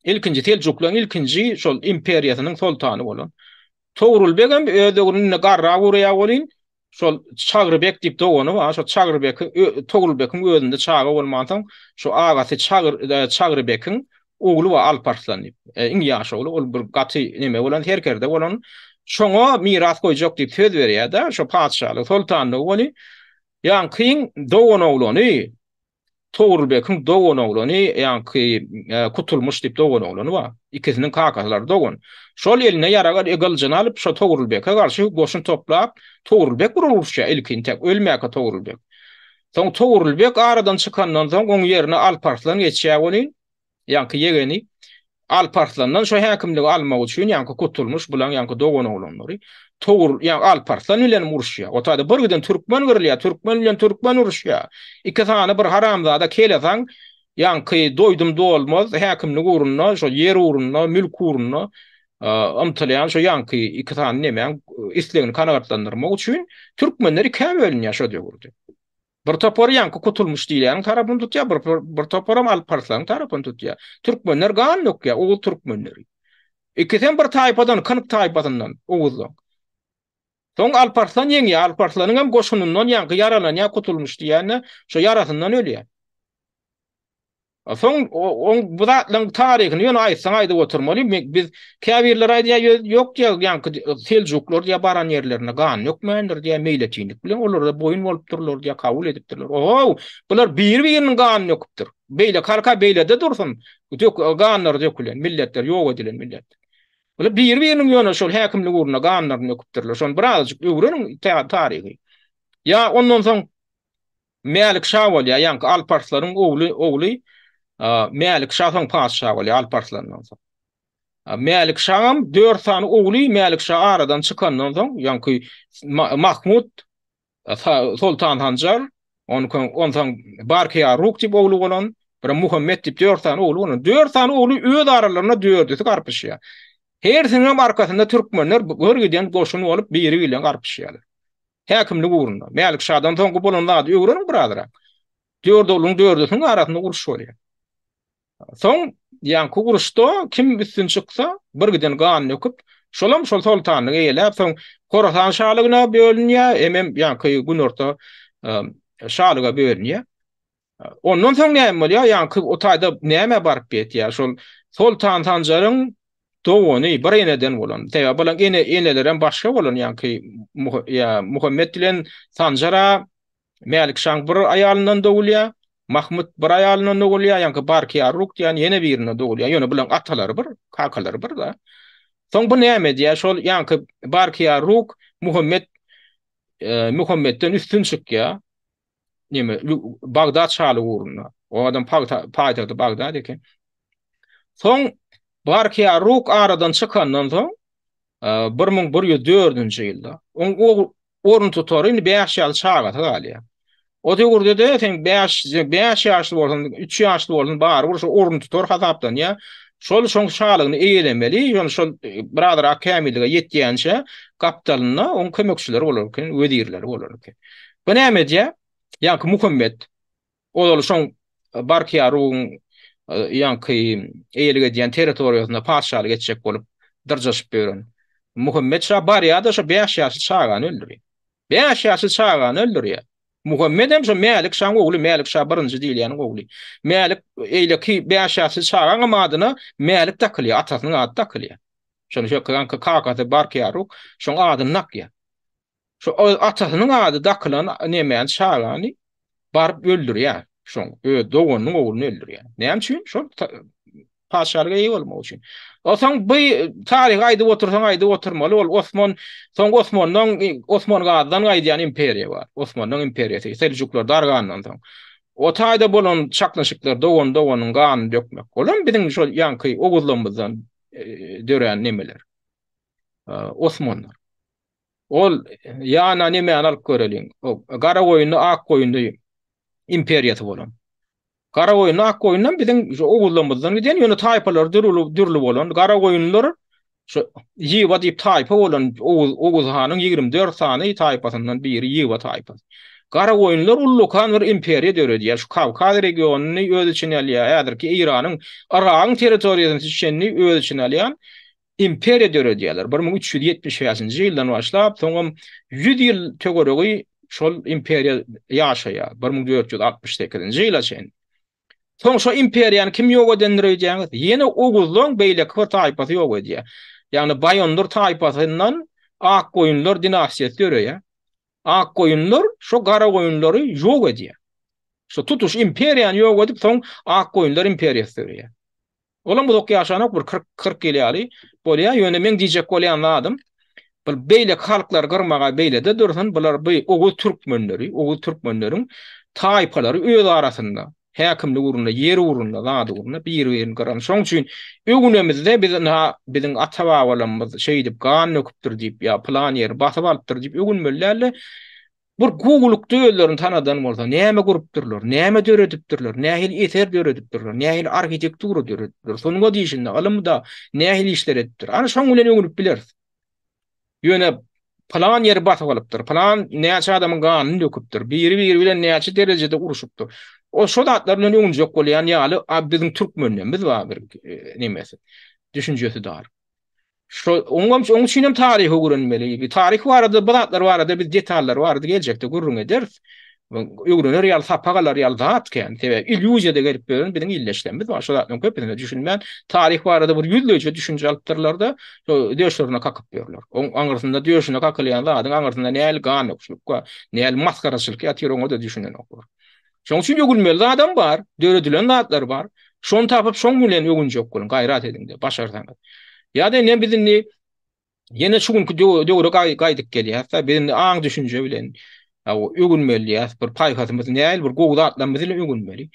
ilkinji Seljuklaryň ilkinji şol imperiýasynyň soltany bolan. Togrul beg hem öz döwründe garrap ugraýar welin, şol Çagry beg diýip dogany bar, şo Çagry beg Togrul begiň özünde çaga bolmansoň, şo agasy Çagry Çagry begiň ogly bar Alparslan diýip. Iň ýaş ogly, ol bir gaty neme bolan, serkerde bolan. Şoňa miras goýjak diýip söz berýär-de, şo patyşalygy, soltanlygy welin, Ýaňkyň doganoglany, Togrulbekiň doganoglany, ýaňky Kutulmyş diýip doganoglany bar. Ikisiniň kakaslary dogan. Şol eline ýarag gylyjyny alyp, şo Togrulbeke garşy goşun toplap, Togrulbek bir uruşýar ilki intäk, ölmäkä Togrulbek. Soň Togrulbek aradan çykandan soň, oň ýerine Alparslan geçýär welin, Ýaňky ýegeni Alparslandan şo häkimligi almak üçin ýaňky Kutulmyş bulaň ýaňky dogan oglanlary Togrul ýa Alparslan bilenem uruşýar. O taýda bir giden türkmen gyrylýar, türkmen bilen türkmen uruşýar. Iki sany bir haramzada kelesaň ýaňky doýdum dolmaz häkimlik ugrunda, şo ýer ugrunda, mülk ugrunda ymtylýan şo ýaňky iki sany nemäň islegini kanagatlandyrmak üçin türkmenler ikä bölünýär şo döwürde. Bir topary ýaňky Kutulmyş diýilýäniň tarapyny tutýar, bir bir toparam Alp-Arslanyň tarapyny tutýar. Türkmenler gan dökýär, oguz türkmenleri. Ikisem bir taýpadan, kynyk taýpasyndan, oguzlaň. Soň Alp-Arslan ýeňýär, Alp-Arslanyň hem goşunyndan ýaňky ýaralanýar Kutulmyş diýýän-de, şo ýarasyndan ölýär. Soň oň bu zatlaryň taryhyny ýöne aýtsaň aýdyp oturmaly. Biz käbirleri aýdýar, ýok diýýär, ýaňky seljuklar diýýär baran ýerlerinde gan dökmändir diýýär, meýletinlik bilen olar-da boýun bolupdyrlar diýýär, kabul edipdirler. Ohow, bular biri-biriniň ganyny döküpdir. Beýleki halka beýlede dursun, ganlary dökülen milletler, ýok edilen milletler. Bular biri-biriniň ýöne şol häkimlik ugrunda ganlaryny döküpdirler. Şony birazajyk öwreniň taryhy. Ýa ondan soň Mälik şa bolýar, ýaňky Alparslaryň ogly, ogly Mälik şa soň patyşa bolýar Alparslandan soň. Mälik şaňam dört sany ogly Mälik şa aradan çykandan soň, ýaňky Mahmut Soltan Sanjar, onsoň Barkyýaruk diýip ogly bolan, bir Muhammet diýip dört sany ogly bolan. Dört sany ogly öz aralarynda dördüsi garpyşýar. Hersiniň hem arkasynda türkmenler bir giden goşun bolup biri bilen garpyşýarlar. Häkimlik ugrunda. Mälik şadan soňky bolan zady öwreniň birazrak. Dört ogluň dördüsiniň arasynda uruş bolýar. Soň ýaňky uruşda kim üstün çyksa, bir giden gan döküp, şolam şol soltanlygy eýeläp, soň Horasan şalygyna bölünýär, hemem ýaňky günorta şalyga bölünýär. Ondan soň näme bolýar? Ýaňky o taýda nämä baryp ýetýär? Şol Soltan Sanjaryň dogany bir eneden bolan. Sebäbi bularyň ene enelerem başga bolan ýaňky ýa Muhammet bilen Sanjara Mälik şaň bir aýalyndan dogulýar. Mahmut bir aýalyndan dogulýar, ýaňky Barkyýaruk diýen ýene birinden dogulýar. Ýöne bularyň atalary bir, kakalary bir-da. Soň bu näme edýär? Şol ýaňky Barkyýaruk Muhammet Muhammetden üstün çykýar. neme Bagdat şalygy ugrunda. O adam paýtagty Bagdat eken. Soň Barkyýaruk aradan çykandan soň 1104-nji ýylda oň orun tutary indi 5 ýaly çagasy galýar. O döwürde-de sen 5 5 ýaşly bolsaň, 3 ýaşly bolsaň barybir şo orun tutar hasaplanýar. Şol şoň şalygyny eýelemeli, ýöne şol birazrak kämillige ýetýänçä gapdalynda oň kömekçileri bolar eken, wezirleri bolar eken. Bu näme edýär? Ýaňky Muhammet ozal şoň Barkyýarugyň ýaňky eýelik edýän territoriýasynda patyşalyk etjek bolup dyrjaşyp ýören. Muhammet şa barýar-da şo bäş ýaşly çagany öldürýär. Bäş ýaşly çagany öldürýär. Muhammet hem şo Mälik şaň ogly, Mälik şa birinji diýilýäniň ogly. Mälik eýleki bäş ýaşly çagaňam adyna Mälik dakylýar, atasynyň ady dakylýar. Şony şo kakasy Barkyýaruk şoň adyny dakýar. Şu atasynyň ady dakylan nemäni çagany baryp öldürýär. Şoň öz doganynyň ogluny öldürýär. Näme üçin? Şol patyşalyga eýe bolmak üçin. Onsoň bu taryhy aýdyp otursaň aýdyp oturmaly ol Osman soň Osmandan Osman Gazydan gaýdýan imperiýa bar. Osmandan imperiýasy Seljuklar dargandan soň. O taýda bolan çaknyşyklar dogan doganyň ganyny dökmek. Olam biziň şol ýaňky oguzlarymyzdan dörän nemeler. Osmanlar. Ol ýana nemäni alyp göreliň. Garagoýunly, Akgoýunly imperiýasy bolan. Garagoýunly, Akgoýunlam biziň şu oguzlarymyzdan giden, ýöne taýpalary dürli, dürli bolan. Garagoýunlylar şu Ýywa diýip taýpa bolan Oguz, Oguz hanyň 24 sany taýpasyndan biri Ýywa taýpasy. Garagoýunlar ullakan bir imperiýa döredýär. Şu Kawkaz regionyny öz içine alýar. Häzirki Eýranyň, Yragyň territoriýasyny çenli öz içine alýan imperiýa döredýärler. 1375-nji ýyldan başlap, soňam 100 ýyl töweregi şol imperiýa ýaşaýar. 1468-nji ýyla çenli. Soň şo imperiýany kim ýok edendir öýdýäňiz? Ýene oguzlaň beýleki bir taýpasy ýok edýär. Ýagny Baýondur taýpasyndan Akgoýunlar dinastiýasy döreýär. Akgoýunlar şo Garagoýunlary ýok edýär. Şo tutuş imperiýany ýok edip, soň Akgoýunlar imperiýasy döreýär. Olam uzak ýaşanok, bir 40, 40 ýyl ýaly bolýar. Ýöne meň diýjek bolýan zadym, bu beýleki halklary gyrmaga beýlede dursun, bular bu oguz türkmenleri, oguz türkmenleriň taýpalary öz arasynda häkimlik ugrunda, ýer ugrunda, zat ugrunda bir-birini gyran. Şoň üçin öwünemizde biz ynha biziň ata-babalarymyz şeýdip gan döküpdir diýip ýa pylan ýeri basyp alypdyr diýip öwünmeli däl-de, Bir gowulykda özlerini tanadan bolsa, näme gurupdyrlar, näme döredipdirler, nähili eser döredipdirler, nähili arhitektura döredipdirler, sungat işinde, ylymda nähili işler edipdir. Ana şoň bilen öwünip bileris. Ýöne pylan ýeri basyp alypdyr, pylan näçe adamyň ganyny döküpdir, biri-biri bilen näçe derejede urşupdyr. O şo zatlar bilen öwünjek bolýan ýaly biziň türkmenlerimiz bar bir e, nemesi, düşünjesi dar. Şo oňam oň üçin hem taryhy öwrenmeli. Taryh barada bu zatlar barada biz detallar barada geljekde gürrüň ederis. Öwrener ýaly sapak alar ýaly zat kän. Sebäbi illýuziýada gelip ýören biziň ildeşlerimiz bar. Şo zatlaryň köpüsine düşünmän, taryh barada bir ýüzleýje düşünje alypdyrlar-da, şo döşlerine kakyp ýörler. Oň aňyrsynda döşüne kakylýan zadyň aňyrsynda nähili gandöküşlik bar, nähili masgaraçylyk ýatyr oňa-da düşünenoklar. Şoň üçin öwünmeli zadam bar, döredilen zatlar bar. Şony tapyp şoň bilen öwünjek boluň, gaýrat ediň-de, başarsaňyz. Ýa-da indi biz indi ýene şu günki döwre gaýdyp gelýäs-de, biz indi aň-düşünje bilen öwünmeli diýýäs, bir paýhasymyz nähili bir gowy zatlarymyz bilen öwünmeli.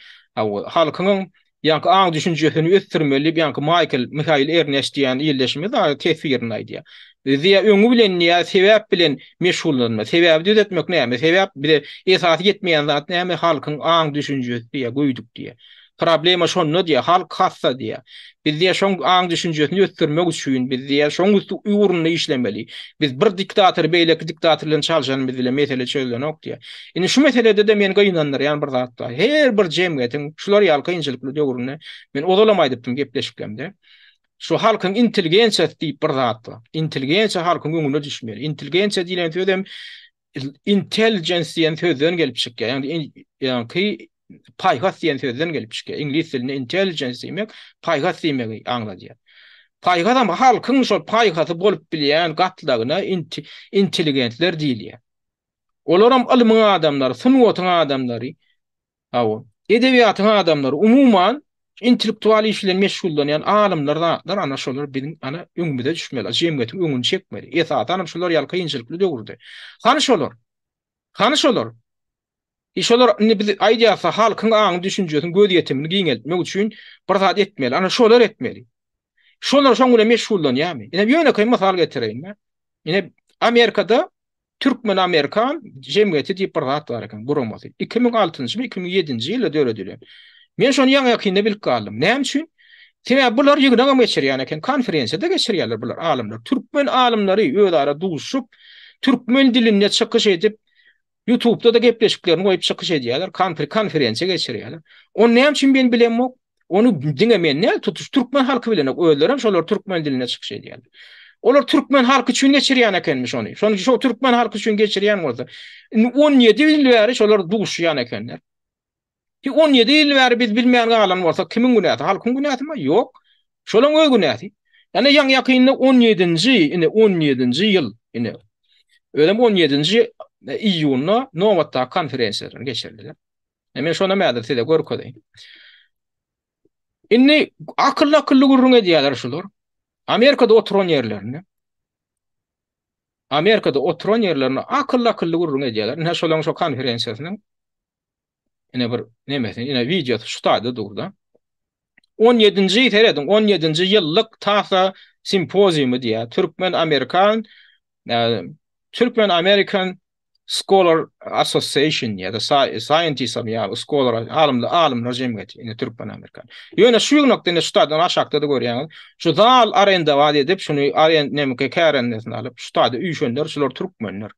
Halkyň ýaňky aň-düşünjesini ösdürmeli diýip, ýaňky Maýkl, Mihail Ernest diýen ildeşimiz teswirini aýdýar. Biz diýýär, öňi bilen diýýär, sebäp bilen meşgullanma. Sebäbi düzetmek näme? Sebäp bize esasy ýetmeýän zat näme? Halkyň aň-düşünjesi diýýär, göýdük diýýär. Problema şonda diýýär, halk hassa diýýär. Biz diýýär, şoň aň-düşünjesini ösdürmek üçin biz diýýär, şoň üsti ugrunda işlemeli. Biz bir diktatory beýleki diktator bilen çalşanymyz bilen mesele çözülenok diýýär. Indi şu meselede-de meni gynandyrýan bir zat bar. Her bir jemgyýetiň şular ýaly kynçylykly döwründe, men ozalam aýdypdym gepleşiklerimde, şu halkyň intelligensiýasy diýip bir zat bar. Intelligensiýa halkyň öňüne düşmeli. Intelligensiýa diýlen söz hem intelligence diýen sözden gelip çykýar. Ýagny ýaňky paýhas diýen sözden gelip çykýar. Iňlis dilinde intelligence diýmek paýhas diýmegi aňladýar. Paýhas hem halkyň şol paýhasy bolup bilýän gatlagyna intelligentler diýilýär. Olaram ylmyň adamlary, sungatyň adamlary, hawa, edebiýatyň adamlary, umuman intellektual iş bilen meşgullanýan alymlar zatlar ana şolar biziň ana öňümize düşmeli, jemgyýetiň öňüni çekmeli. Esasanam şular ýaly kynçylykly döwürde. Hany şolar? Hany şolar? E şolar indi biz aýdýarsa halkyň aňy düşünjesini gözýetimini giňeltmek üçin bir zat etmeli. Ana şolar etmeli. Şolar şoň bilen meşgullanýarmy? Ine ýönekeý mysal getireýin. Ine Amerikada Türkmen-amerikan jemgyýeti diýip bir zat bar eken, guramasy. 2006-njymy, 2007-nji ýylda döredilen. Men şony ýaňy-ýakynda bilip galdym. Näme üçin? Sebäbi bular ýygnagam geçirýän eken, konferensiýa-da geçirýärler bular alymlar. Türkmen alymlary özara duşup, türkmen dilinde çykyş edip, Ýutubda-da gepleşiklerini goýup çykyş edýärler, konferensiýa geçirýärler. Ony näme üçin men bilemok? Ony diňe men däl, tutuş türkmen halky bilenok, özlerem şolar türkmen dilinde çykyş edýärler. Olar türkmen halky üçin geçirýän ekenmiş ony. Şony şo türkmen halky üçin geçirýän bolsa, indi 17 ýyl bäri şolar duşýan ekenler. Ki 17 ýyl bäri biz bilmän galan bolsak kimiň günäsi? Halkyň günäsimi? Ýok. Şolaň öz günäsi. Ýani ýaňy ýakynda 17-nji, ine 17-nji ýyl, ine. Özem 17-nji iýunda nobatdaky konferensiýalaryny geçirdiler. E men şonam häzir size görkezeýin. Indi akylly-akylly gürrüň edýärler şular. Amerikada oturan ýerlerinde. Amerikada oturan ýerlerinde akylly-akylly gürrüň edýärler. Ine şolaryň şo konferensiýasynyň ine bir nemesi, ine wideosy şu taýda dur-da. 17-nji serediň, 17-nji ýyllyk TASA simpoziumy diýýär. Türkmen-amerikan e, Türkmen-Amerikan. Scholar Association ýa-da Scientist ýa Scholar alymlar alymlar jemgyýeti indi türkmen amerikan. Ýöne şu ýygnakda indi şu taýdan aşakda-da görýäňiz. Şu zal arendawat edip, şuny arend nemke kärendesine alyp, şu taýda üýşenler şular türkmenler.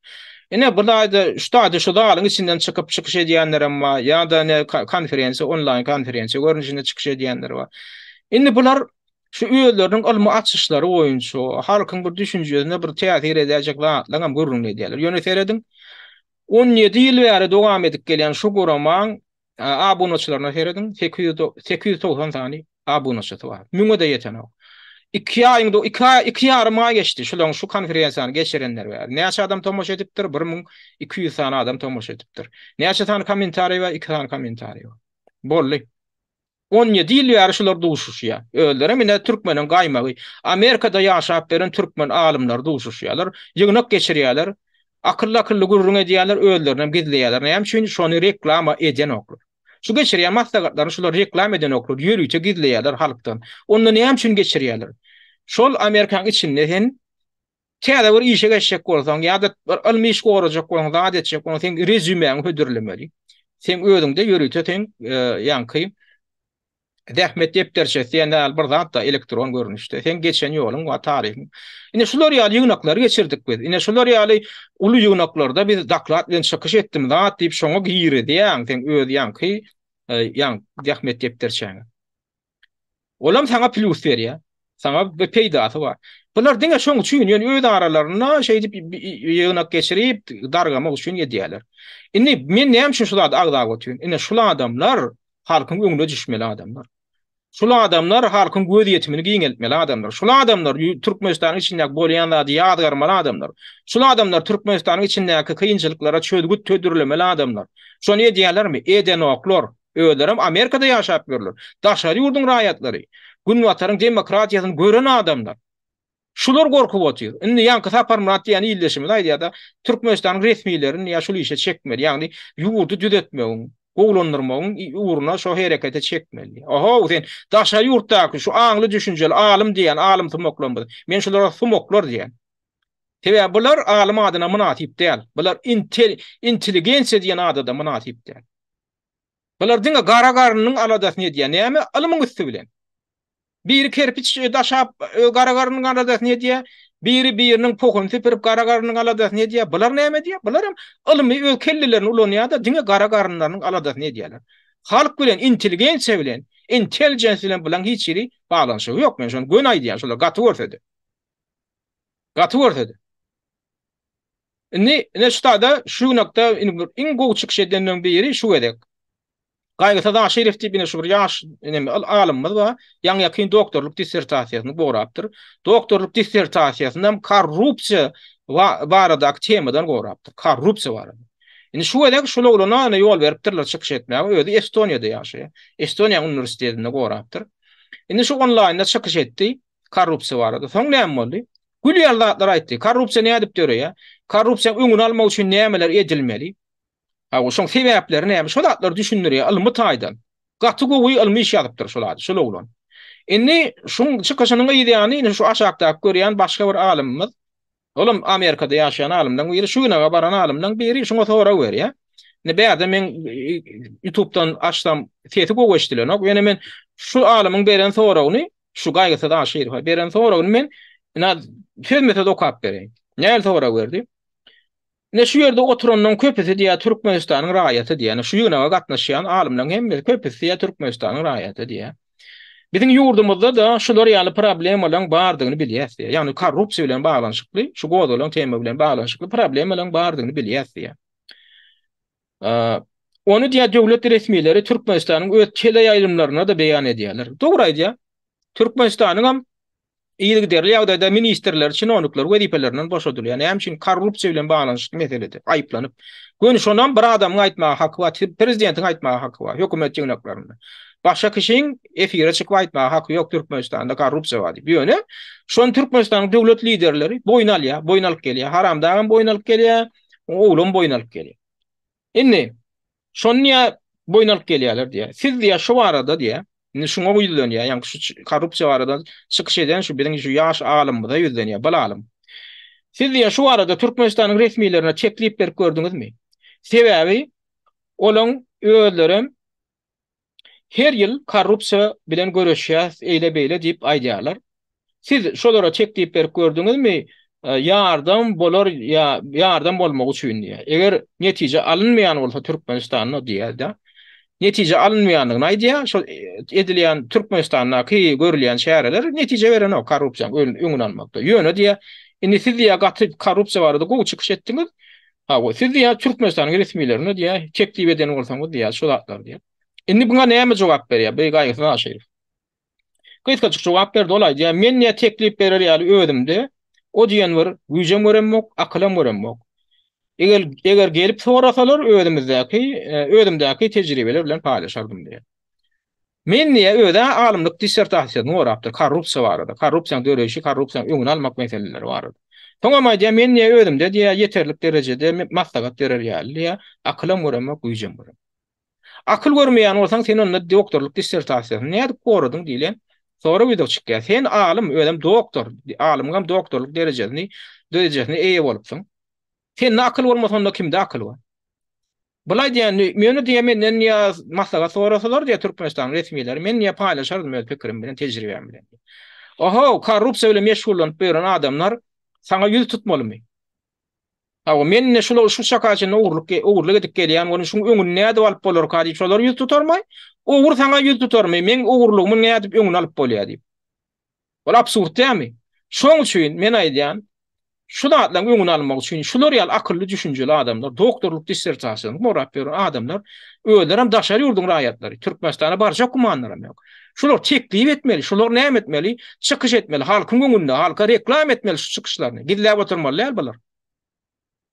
Ine bu taýda şu taýda şu zalyň içinden çykyp çykyş edýänlerem bar, ýa-da ne konferensiýa onlaýn konferensiýa görnüşinde çykyş edýänler bar. Indi bular şu özleriniň ylmy açyşlary boýunça halkyň bir düşünjesine bir täsir edäýjek zatlaryňam gürrüňini edýärler. Ýöne serediň, 17 ýyl bäri dowam edip gelýän şu guramaň abunaçylaryna serediň, 890 sany abunaçysy bar. Müňe-de ýetenok. Iki aýyň iki aý, iki ýarym aý geçdi şularyň şu konferensiýany geçirenler bäri. Näçe adam tomaşa edipdir? 1200 sany adam tomaşa edipdir. Näçe sany kommentariý bar? Iki sany kommentariý bar. Boldy. 17 ýyl bäri şular duşuşýar. Özlerem ine türkmeniň gaýmagy. Amerikada ýaşap beren türkmen alymlary duşuşýarlar. Ýygnak geçirýärler. Akylly-akylly gürrüň edýärler, özlerinem gizleýärler. Näme üçin? Şony reklama edenoklar. Şu geçirýän maslahatlaryny şular reklama edenoklar, ýörite gizleýärler halkdan. Onda näme üçin geçirýärler? Şol Amerikanyň içinde sen Täze bir işe geçjek bolsaň ýa-da bir ylmy iş gorajak bolsaň, zat etjek bolsaň, sen rezýumeňi hödürlemeli. Sen özüňde ýörite sen e, ýaňky zähmet depderçesi diýen ýaly bir zat da elektron görnüşde. Sen geçen ýoluň we taryhyň. Ine şular ýaly ýygnaklary geçirdik biz. Ine şular ýaly uly ýygnaklarda biz doklad bilen çykyş etdim zat diýip şoňa girizýäň sen öz ýaňky e, ýaň zähmet depderçäňe. Olam saňa plýus berýär. Saňa bir peýdasy bar. Bular diňe şoň üçin, ýöne öz aralarynda şeýdip ýygnak geçirip, dargamak üçin edýärler. Indi men näme üçin şu zady agzap otyryn? Ine şul adamlar halkyň öňüne düşmeli adamlar. Şul adamlar halkyň gözýetimini giňeltmeli adamlar. Şul adamlar Türkmenistanyň içindäki bolýan zady ýazgarmaly adamlar. Şul adamlar Türkmenistanyň içindäki kynçylyklara çözgüt hödürlemeli adamlar. Şony edýärlermi? Edenoklar. Özlerem Amerikada ýaşap ýörler. Daşary ýurduň raýatlary. Günbataryň demokratiýasyny gören adamlar. Şular gorkup otyr. Indi ýaňky Saparmyrat diýen ildeşimiz aýdýar-da, Türkmenistanyň resmilerini ýa şul işe çekmeli. Ýagny ýurdy düzetmegiň, gowulandyrmagyň ugruna şo herekete çekmeli. Ohow, sen daşary ýurtdaky şu aňly-düşünjeli alym diýýän alym sumaklarymyz. Men şulara sumaklar diýýän. Sebäbi bular alym adyna mynasyp däl. Bular intelligensiýa diýen ada-da mynasyp däl. Bular diňe gara garnynyň aladasyny edýär. Näme? Ylmyň üsti bilen. Biri kerpiç daşap gara garnynyň aladasyny edýär. Biri biriniň pohuny süpürip gara garnynyň aladasyny edýär. Bular näme edýär? Bular hem ylmy öz kellelerini ulanýar-da, diňe gara garynlarynyň aladasyny edýärler. Halk bilen, intelligensiýa bilen, intelligence bilen bulaň hiç hili baglanyşygy ýok. Men şony göni aýdýan, şolar gaty görse-de. Gaty görse-de. Indi ine şu taýda şu ýygnakda indi bir iň gowy çykyş edenleriň biri şu gezek. Gaýgysyz Aşyrow diýip ine şu bir ýaş ine alymymyz bar. Ýaňy ýakyn doktorlyk dissertasiýasyny gorapdyr. Doktorlyk dissertasiýasyny hem korrupsiýa baradaky temadan gorapdyr. Korrupsiýa barada. Indi şu gezek şul oglana ine ýol beripdirler çykyş etmäge. Özi Estoniýada ýaşaýar. Estoniýanyň uniwersitetinde gorapdyr. Indi şu onlaýnda çykyş etdi korrupsiýa barada. Soň näme boldy? Gül ýaly zatlar aýtdy. Korrupsiýa nädip döreýär? Korrupsiýanyň öňüni almak üçin nämeler edilmeli? Hawa, şoň sebäpleri näme? Şo zatlary düşündirýär ylmy taýdan. Gaty gowy ylmy iş ýazypdyr şol ady, şol oglan. Indi şuň çykyşynyň yz ýany indi şu aşakdaky görýän başga bir alymymyz, olam Amerikada ýaşaýan alymlaryň biri, şu güne baran alymlaryň biri şuňa sorag berýär. Indi bärde men YouTube'dan açsam sesi gowy eşidilenok. Ýöne men şu alymyň beren soragyny Şu Gaýgysyz Aşyrowa beren soragyny men ina sözme-söz okap bereýin. Nähili sorag berdi? Ine şu ýerde oturanlaryň köpüsi diýýär Türkmenistanyň raýaty diýýär. Şu ýygnaga gatnaşýan alymlaryň hemmesi köpüsi diýýär Türkmenistanyň raýaty diýýär. Biziň ýurdumyzda-da şular ýaly problemalaryň bardygyny bilýäs diýýär. Ýagny korrupsiýa bilen baglanyşykly, şu gozgalan tema bilen baglanyşykly problemalaryň bardygyny bilýäs diýýär. Ony diýýär döwlet resmileri Türkmenistanyň öz teleýaýlymlarynda-da beýan edýärler. Dogry aýdýar. Türkmenistanyň hem yzygiderli ýagdaýda ministrleri, çinownikleri wezipelerinden boşadylýar. Näme üçin? Korrupsiýa bilen baglanyşykly meselede aýyplanyp. Göni şonam bir adamyň aýtmaga haky bar, prezidentiň aýtmaga haky bar hökümet ýygnaklarynda. Başga kişiň efire çykyp aýtmaga haky ýok Türkmenistanda korrupsiýa bar diýip. Ýöne şony Türkmenistanyň döwlet liderleri boýun alýar, boýun alyp gelýär. Haramdagam boýun alyp gelýär, oglam boýun alyp gelýär. Indi şony niýe boýun alyp gelýärler diýýär. Siz diýýär şu barada diýýär. Indi şuňa ýüzlenýär. Ýagny şu korrupsiýa barada çykyş eden şu biziň şu ýaş alymymyza ýüzlenýär. Bil alym. Siz diýýär şu barada Türkmenistanyň resmilerine teklip berip gördüňizmi? Sebäbi olaň özlerem her ýyl korrupsiýa bilen göreşýäs eýle-beýle diýip aýdýarlar. Siz şolara teklip berip gördüňizmi ýardam bolar ýa ýardam bolmagy üçin diýýär. Eger netije alynmaýan bolsa Türkmenistanda diýýär-de. Netije alynmaýandygyny aýdýar. Şol edilýän Türkmenistandaky görülýän çäreler netije berenok korrupsiýanyň öňüni almakda. Ýöne diýýär, indi siz diýýär gaty korrupsiýa barada gowy çykyş etdiňiz. Hawa, siz diýýär Türkmenistanyň resmilerine diýýär teklip eden bolsaňyz diýýär şu zatlary diýýär. Indi buňa näme jogap berýär bu Gaýgysyz Aşyrow? Gysgajyk jogap berdi, ol aýdýar, Men diýýär teklip berer ýaly özümde o diýen bir güýjem göremok, akylam göremok. Eger, eger gelip sorasalar özümizdäki, özümdäki tejribeler bilen paýlaşardym diýýär. Men diýýär öz-ä alymlyk dissertasiýasyny gorapdyr korrupsiýa barada, korrupsiýanyň döreýşi, korrupsiýanyň öňüni almak meseleleri barada. Soňam aýdýar, men diýýär özümde diýýär ýeterlik derejede maslahat berer ýaly diýýär, akylam göremok, güýjem göremok. Akyl görmeýän bolsaň sen onda doktorlyk dissertasiýasyny nädip goradyň diýlen sorag ýüze çykýar. Sen alym, özem doktor, alymyňam doktorlyk derejesini, derejesine eýe bolupsyň. Sende akyl bolmasa onda kimde akyl bar? Bul aýdýan, ýöne diýýär menden ýa maslahat sorasalar diýýär Türkmenistanyň resmileri, men diýýär paýlaşardym öz pikirim bilen, tejribäm bilen. Oho, korrupsiýa bilen meşgullanyp ýören adamlar saňa ýüz tutmalymy? Hawa, men indi şular şu çaka çenli ogurlyk ogurlyk edip gelýän bolun, şuň öňüni nädip alyp bolarka diýip şolar ýüz tutarmaý? Ogur saňa ýüz tutarmy? Meň ogurlygymy nädip öňüni alyp bolýar diýip. Ol absurd dälmi? Şoň üçin men aýdýan, şu zatlaryň öňüni almak üçin şular ýaly akylly düşünjeli adamlar, doktorlyk dissertasiýasyny gorap ýören adamlar, özlerem daşary ýurduň raýatlary, Türkmenistana barjak gümanlaram ýok. Şular teklip etmeli, şular näme etmeli? Çykyş etmeli, halkyň öňünde, halka reklama etmeli şu çykyşlaryny. Gizläp oturmaly däl bular.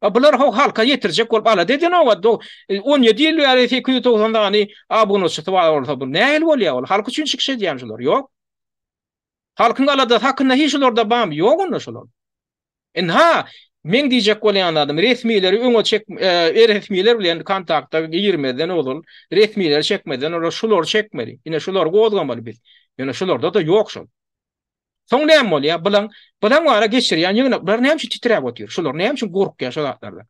A bular ho halka ýetirjek bolup alada edenok. 17 ýyl bäri 890 sany abunaçysy bar bolsa bu nähili bolýar ol? Halk üçin çykyş edýän şular. Ýok. Halkyň aladasy hakynda hiç şularda barmy? Ýok onda şular. Ynha, meň diýjek bolýan zadym, resmileri öňe çek, e, resmiler bilen kontakta girmezden ozal, resmileri çekmezden ozal şulary çekmeli. Ine şulary gozgamaly biz. Ýöne şularda-da ýok şol. Soň näme bolýar? Bulaň, bulaň bara geçirýän ýygnak, bular näme üçin titräp otyr? Şular näme üçin gorkýar şo zatlardan?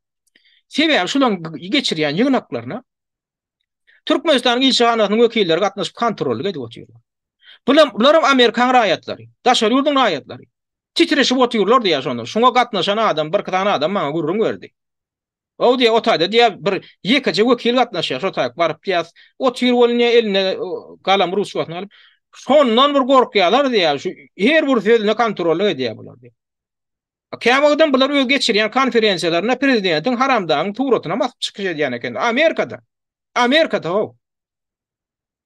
Sebäbi şulaň geçirýän ýygnaklaryna Türkmenistanyň ilçihanasynyň wekilleri gatnaşyp kontrollyk edip otyrlar. Bulam, bularam Amerikan raýatlary, daşary ýurduň raýatlary. Titreşip otyrlar diýýär şonda. Şuňa gatnaşan adam, birki sany adam maňa gürrüň berdi. O diýýär, o taýda diýýär, bir ýekeje wekil gatnaşýar, şo taýak baryp diýýär, otyr welin diýýär, eline galam ruçkasyny alyp, şondan bir gorkýarlar diýýär, şu her bir sözüne kontrollyk edýär bular diýýär. Käwagtam bular öz geçirýän konferensiýalarynda prezidentiň haramdagyň suratynam asyp çykyş edýän eken. Amerikada. Amerikada how.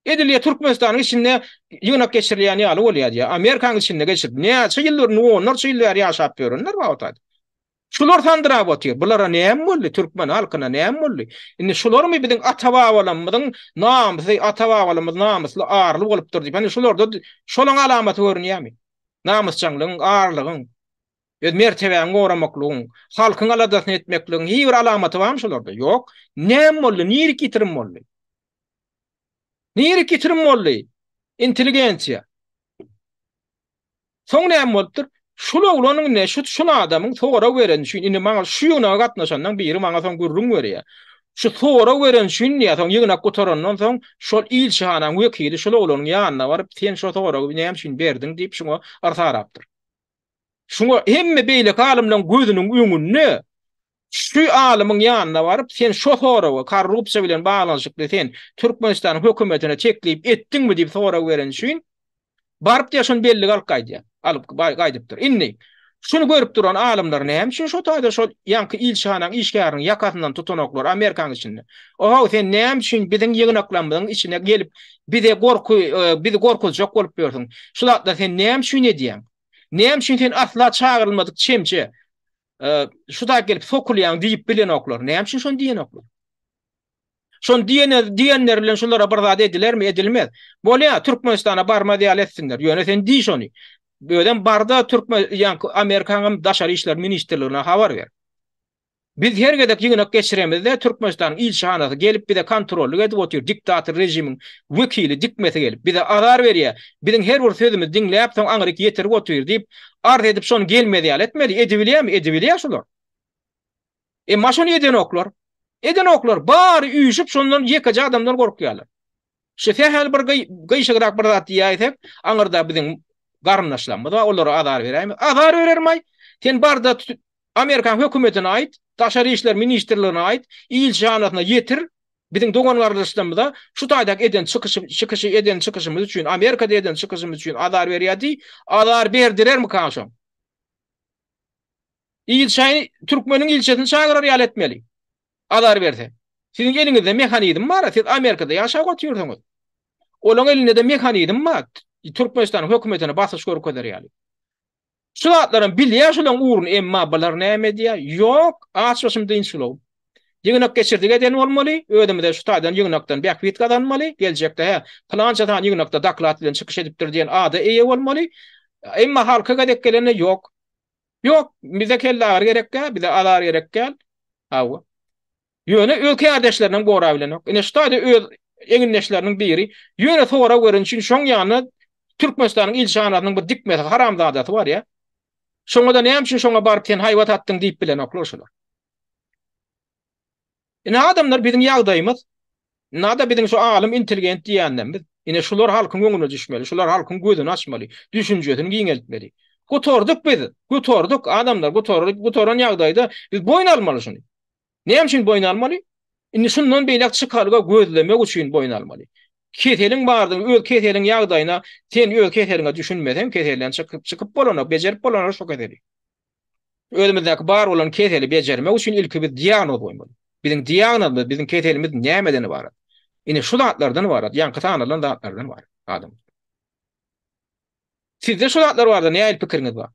Edil ýa Türkmenistanyň içinde ýygnak geçirilýän ýaly bolýar diýýär. Amerikanyň içinde geçirip, näçe ýyllar, onlarça ýyl bäri ýaşap ýörenler bar o taýda. Şular sandyrap otyr. Bulara näme boldy? Türkmen halkyna näme boldy? Indi şularmy biziň ata-babalarymyzyň namysy, ata-babalarymyz namysly, arly bolupdyr diýip, indi şularda şolaň alamaty görünýärmi? Namysjaňlygyň, arlygyň, öz mertebäňi goramaklygyň, halkyň aladasyny etmekligiň hiç bir alamaty barmy şularda? Ýok. Näme boldy? Nirik ýitirim boldy? Nirik ýitirim boldy? Intelligensiýa. Soň näme bolupdyr? Şul oglanyň ine şu şul adamyň sorag bereni üçin indi maňa şu ýygnaga gatnaşandan biri maňa soň gürrüň berýär. Şu sorag bereni üçin diýýär, soň ýygnak gutarandan soň şol ilçihanaň wekili şul oglanyň ýanyna baryp, sen şo soragy näme üçin berdiň diýip şuňa yrsarapdyr. Şuňa hemme beýleki alymlaryň gözüniň öňünde şu alymyň ýanyna baryp, sen şo soragy korrupsiýa bilen baglanyşykly sen Türkmenistanyň hökümetine teklip etdiňmi diýip sorag bereni üçin Baryp diýýär, şony bellige alyp gaýdýar. Alyp gaýdypdyr. Indi şuny görüp duran alymlar näme üçin şo taýda şol ýaňky ilçihanaň işgäriniň ýakasyndan tutanoklar Amerikanyň içinde. Ohow, sen näme üçin biziň ýygnaklarymyzyň içine gelip bize gorky, e, bizi gorkuzjak bolup ýörsüň? Şu zatlary sen näme üçin edýäň? Näme üçin sen asla çagyrylmadyk çemçe e, şu taýda gelip sokulýaň diýip bilenoklar. Näme üçin şony diýenoklar? Şony diýene, diýenler bilen şulara bir zat edilermi? Edilmez. Bolýa, Türkmenistana barmaz ýaly etsinler. Ýöne sen diý şony. Özem barda Türkmen, ýaňky Amerikanyň daşary işler ministrligine habar ber. Biz her gezek ýygnak geçiremizde Türkmenistanyň ilçihanasy gelip bize kontrollyk edip otyr, diktator režimiň wekili dikmesi gelip bize azar berýär, biziň her bir sözümizi diňläp soň aňryk ýetirip otyr diýip arz edip şony gelmez ýaly etmeli. Edibilýärmi? Edibilýär şular. Emma şony edenoklar. Edenoklar. Bary üýşüp şondan ýekeje adamdan gorkýarlar. Şu sähel bir gyşygrak bir zat diýäýsek, aňyrda biziň garyndaşlarymyz bar, olara azar beräýme. Azar berermaý. Sen barda Amerikan hökümetine aýt, daşary işler ministrligine aýt, ilçihanasyna ýetir, biziň dogan-garyndaşlarymyza şu taýdaky eden çykyşy, çykyşy eden çykyşymyz üçin, Amerikada eden çykyşymyz üçin azar berýär diý, azar berdirermika şoň? Ilçäni, türkmeniň ilçesini çagyrar ýaly etmeli. Azar berse. Siziň eliňizde mehanizm bar, siz Amerikada ýaşap otyrsyňyz. Olaň elinde-de mehanizm bar, Türkmenistanyň hökümetine basyş görkezer ýaly. Şu zatlaram bilýär şolaň ugruny, emma bular näme edýär? Ýok, aç başym dynç ulagym. Ýygnak geçirdik eden bolmaly, özümize şu taýdan ýygnakdan bähbit gazanmaly, geljekde hä, pylança sany ýygnakda doklad bilen çykyş edipdir diýen ada eýe bolmaly. Emma halka gezek gelende ýok. Ýok, bize kellagyry gerek däl, bize azar gerek däl. Hawa. Ýöne öz kärdeşlerinem gorabilenok. Ine şu taýda öz egindeşleriniň biri ýöne sorag beren üçin şoň ýanyna Türkmenistanyň ilçihanasynyň bir dikmesi, haramzadasy barýar. Şoňa-da näme üçin şoňa baryp sen haýbat atdyň diýip bilenoklar şular. Ine adamlar biziň ýagdaýymyz. Nada biziň şu alym intelligent diýýänlerimiz. Ine şular halkyň öňüne düşmeli, şular halkyň gözüni açmaly, düşünjesini giňeltmeli. Gutardyk biz, gutardyk adamlar, gutardyk, gutaran ýagdaýda biz boýun almaly şuny. Näme üçin boýun almaly? Indi şundan beýläk çykalga gözlemek üçin boýun almaly. Keseliň bardygyny, öz keseliň ýagdaýyna sen öz keseliňe düşünmeseň, keselden çykyp çykyp bolanok, bejerip bolanok şu keseli. Özümizdäki bar bolan keseli bejermek üçin ilki biz diagnoz goýmaly. Biziň diagnozymyz, biziň keselimiz nämeden ybarat? Ine şu zatlardan ybarat, ýaňky sanalan zatlardan ybarat adam. Sizde şu zatlar barada nähili pikiriňiz bar?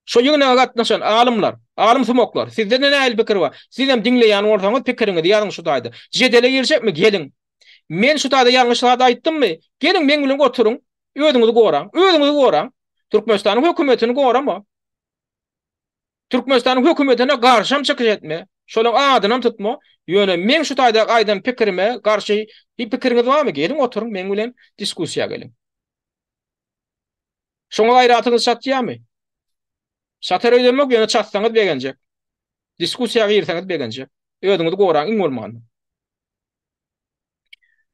Şu ýygnaga gatnaşan alymlar, alym sumaklar, sizde-de nähili pikir bar? Siz hem diňleýän bolsaňyz pikiriňizi ýazyň şu taýda. Jedele girjekmi? Geliň. Men şu taýda ýalňyş zat aýtdymmy? Geliň meň bilen oturyň, özüňizi goraň. Özüňizi goraň. Türkmenistanyň hökümetini gorama. Türkmenistanyň hökümetine garşam çykyş etme, şolaň adynam tutma, ýöne meň şu taýda aýdan pikirime garşy bir pikiriňiz barmy, geliň oturyň meň bilen diskussiýa geliň. Şoňa gaýratyňyz çatýarmy? Çatar öýdemok, ýöne çatsaňyz begenjek. Diskussiýa girseňiz begenjek. Özüňizi goraň iň bolmanda.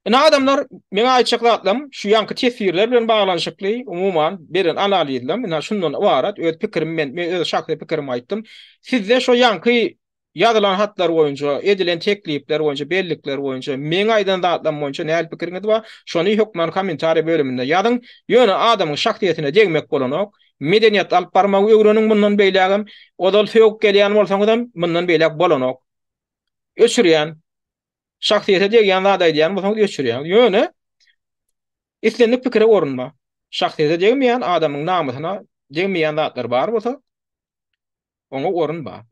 Ine adamlar, meň aýtjak zatlarym şu ýaňky teswirler bilen baglanyşykly, umuman beren analizlerim ine şundan ybarat, öz pikirim men, men öz şahsy pikirimi aýtdym. Sizde şo ýaňky ýazylan hatlar boýunça, edilen teklipler boýunça, bellikler boýunça, meň aýdan zatlarym boýunça nähili pikiriňiz bar, şony hökman kommentariýa bölüminde ýazyň. Ýöne adamyň şahsyýetine degmek bolanok. Medeniýetli alyp barmagy öwreniň mundan beýlägem. Ozal sögüp gelýän bolsaňyzam, mundan beýläk bolanok. Öçürýän. Şahsyýete degýän zat aýdýan bolsaňyz öçürýäňiz. Ýöne islendik pikire orun bar. Şahsyýete degmeýän, adamyň namysyna degmeýän zatlar bar bolsa, oňa orun bar.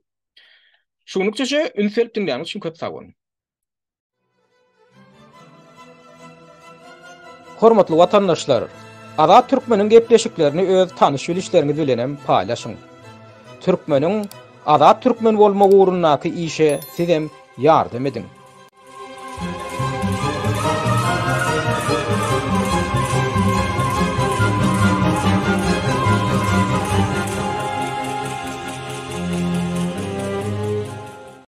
Şu günlükçe üns berip diňläniňiz üçin köp sag boluň. Hormatly watandaşlar! Azat Türkmeniň gepleşiklerini öz tanyş-bilişleriňiz bilenem paýlaşyň. Türkmeniň Azat Türkmen bolmagy ugrundaky işe sizem ýardam ediň.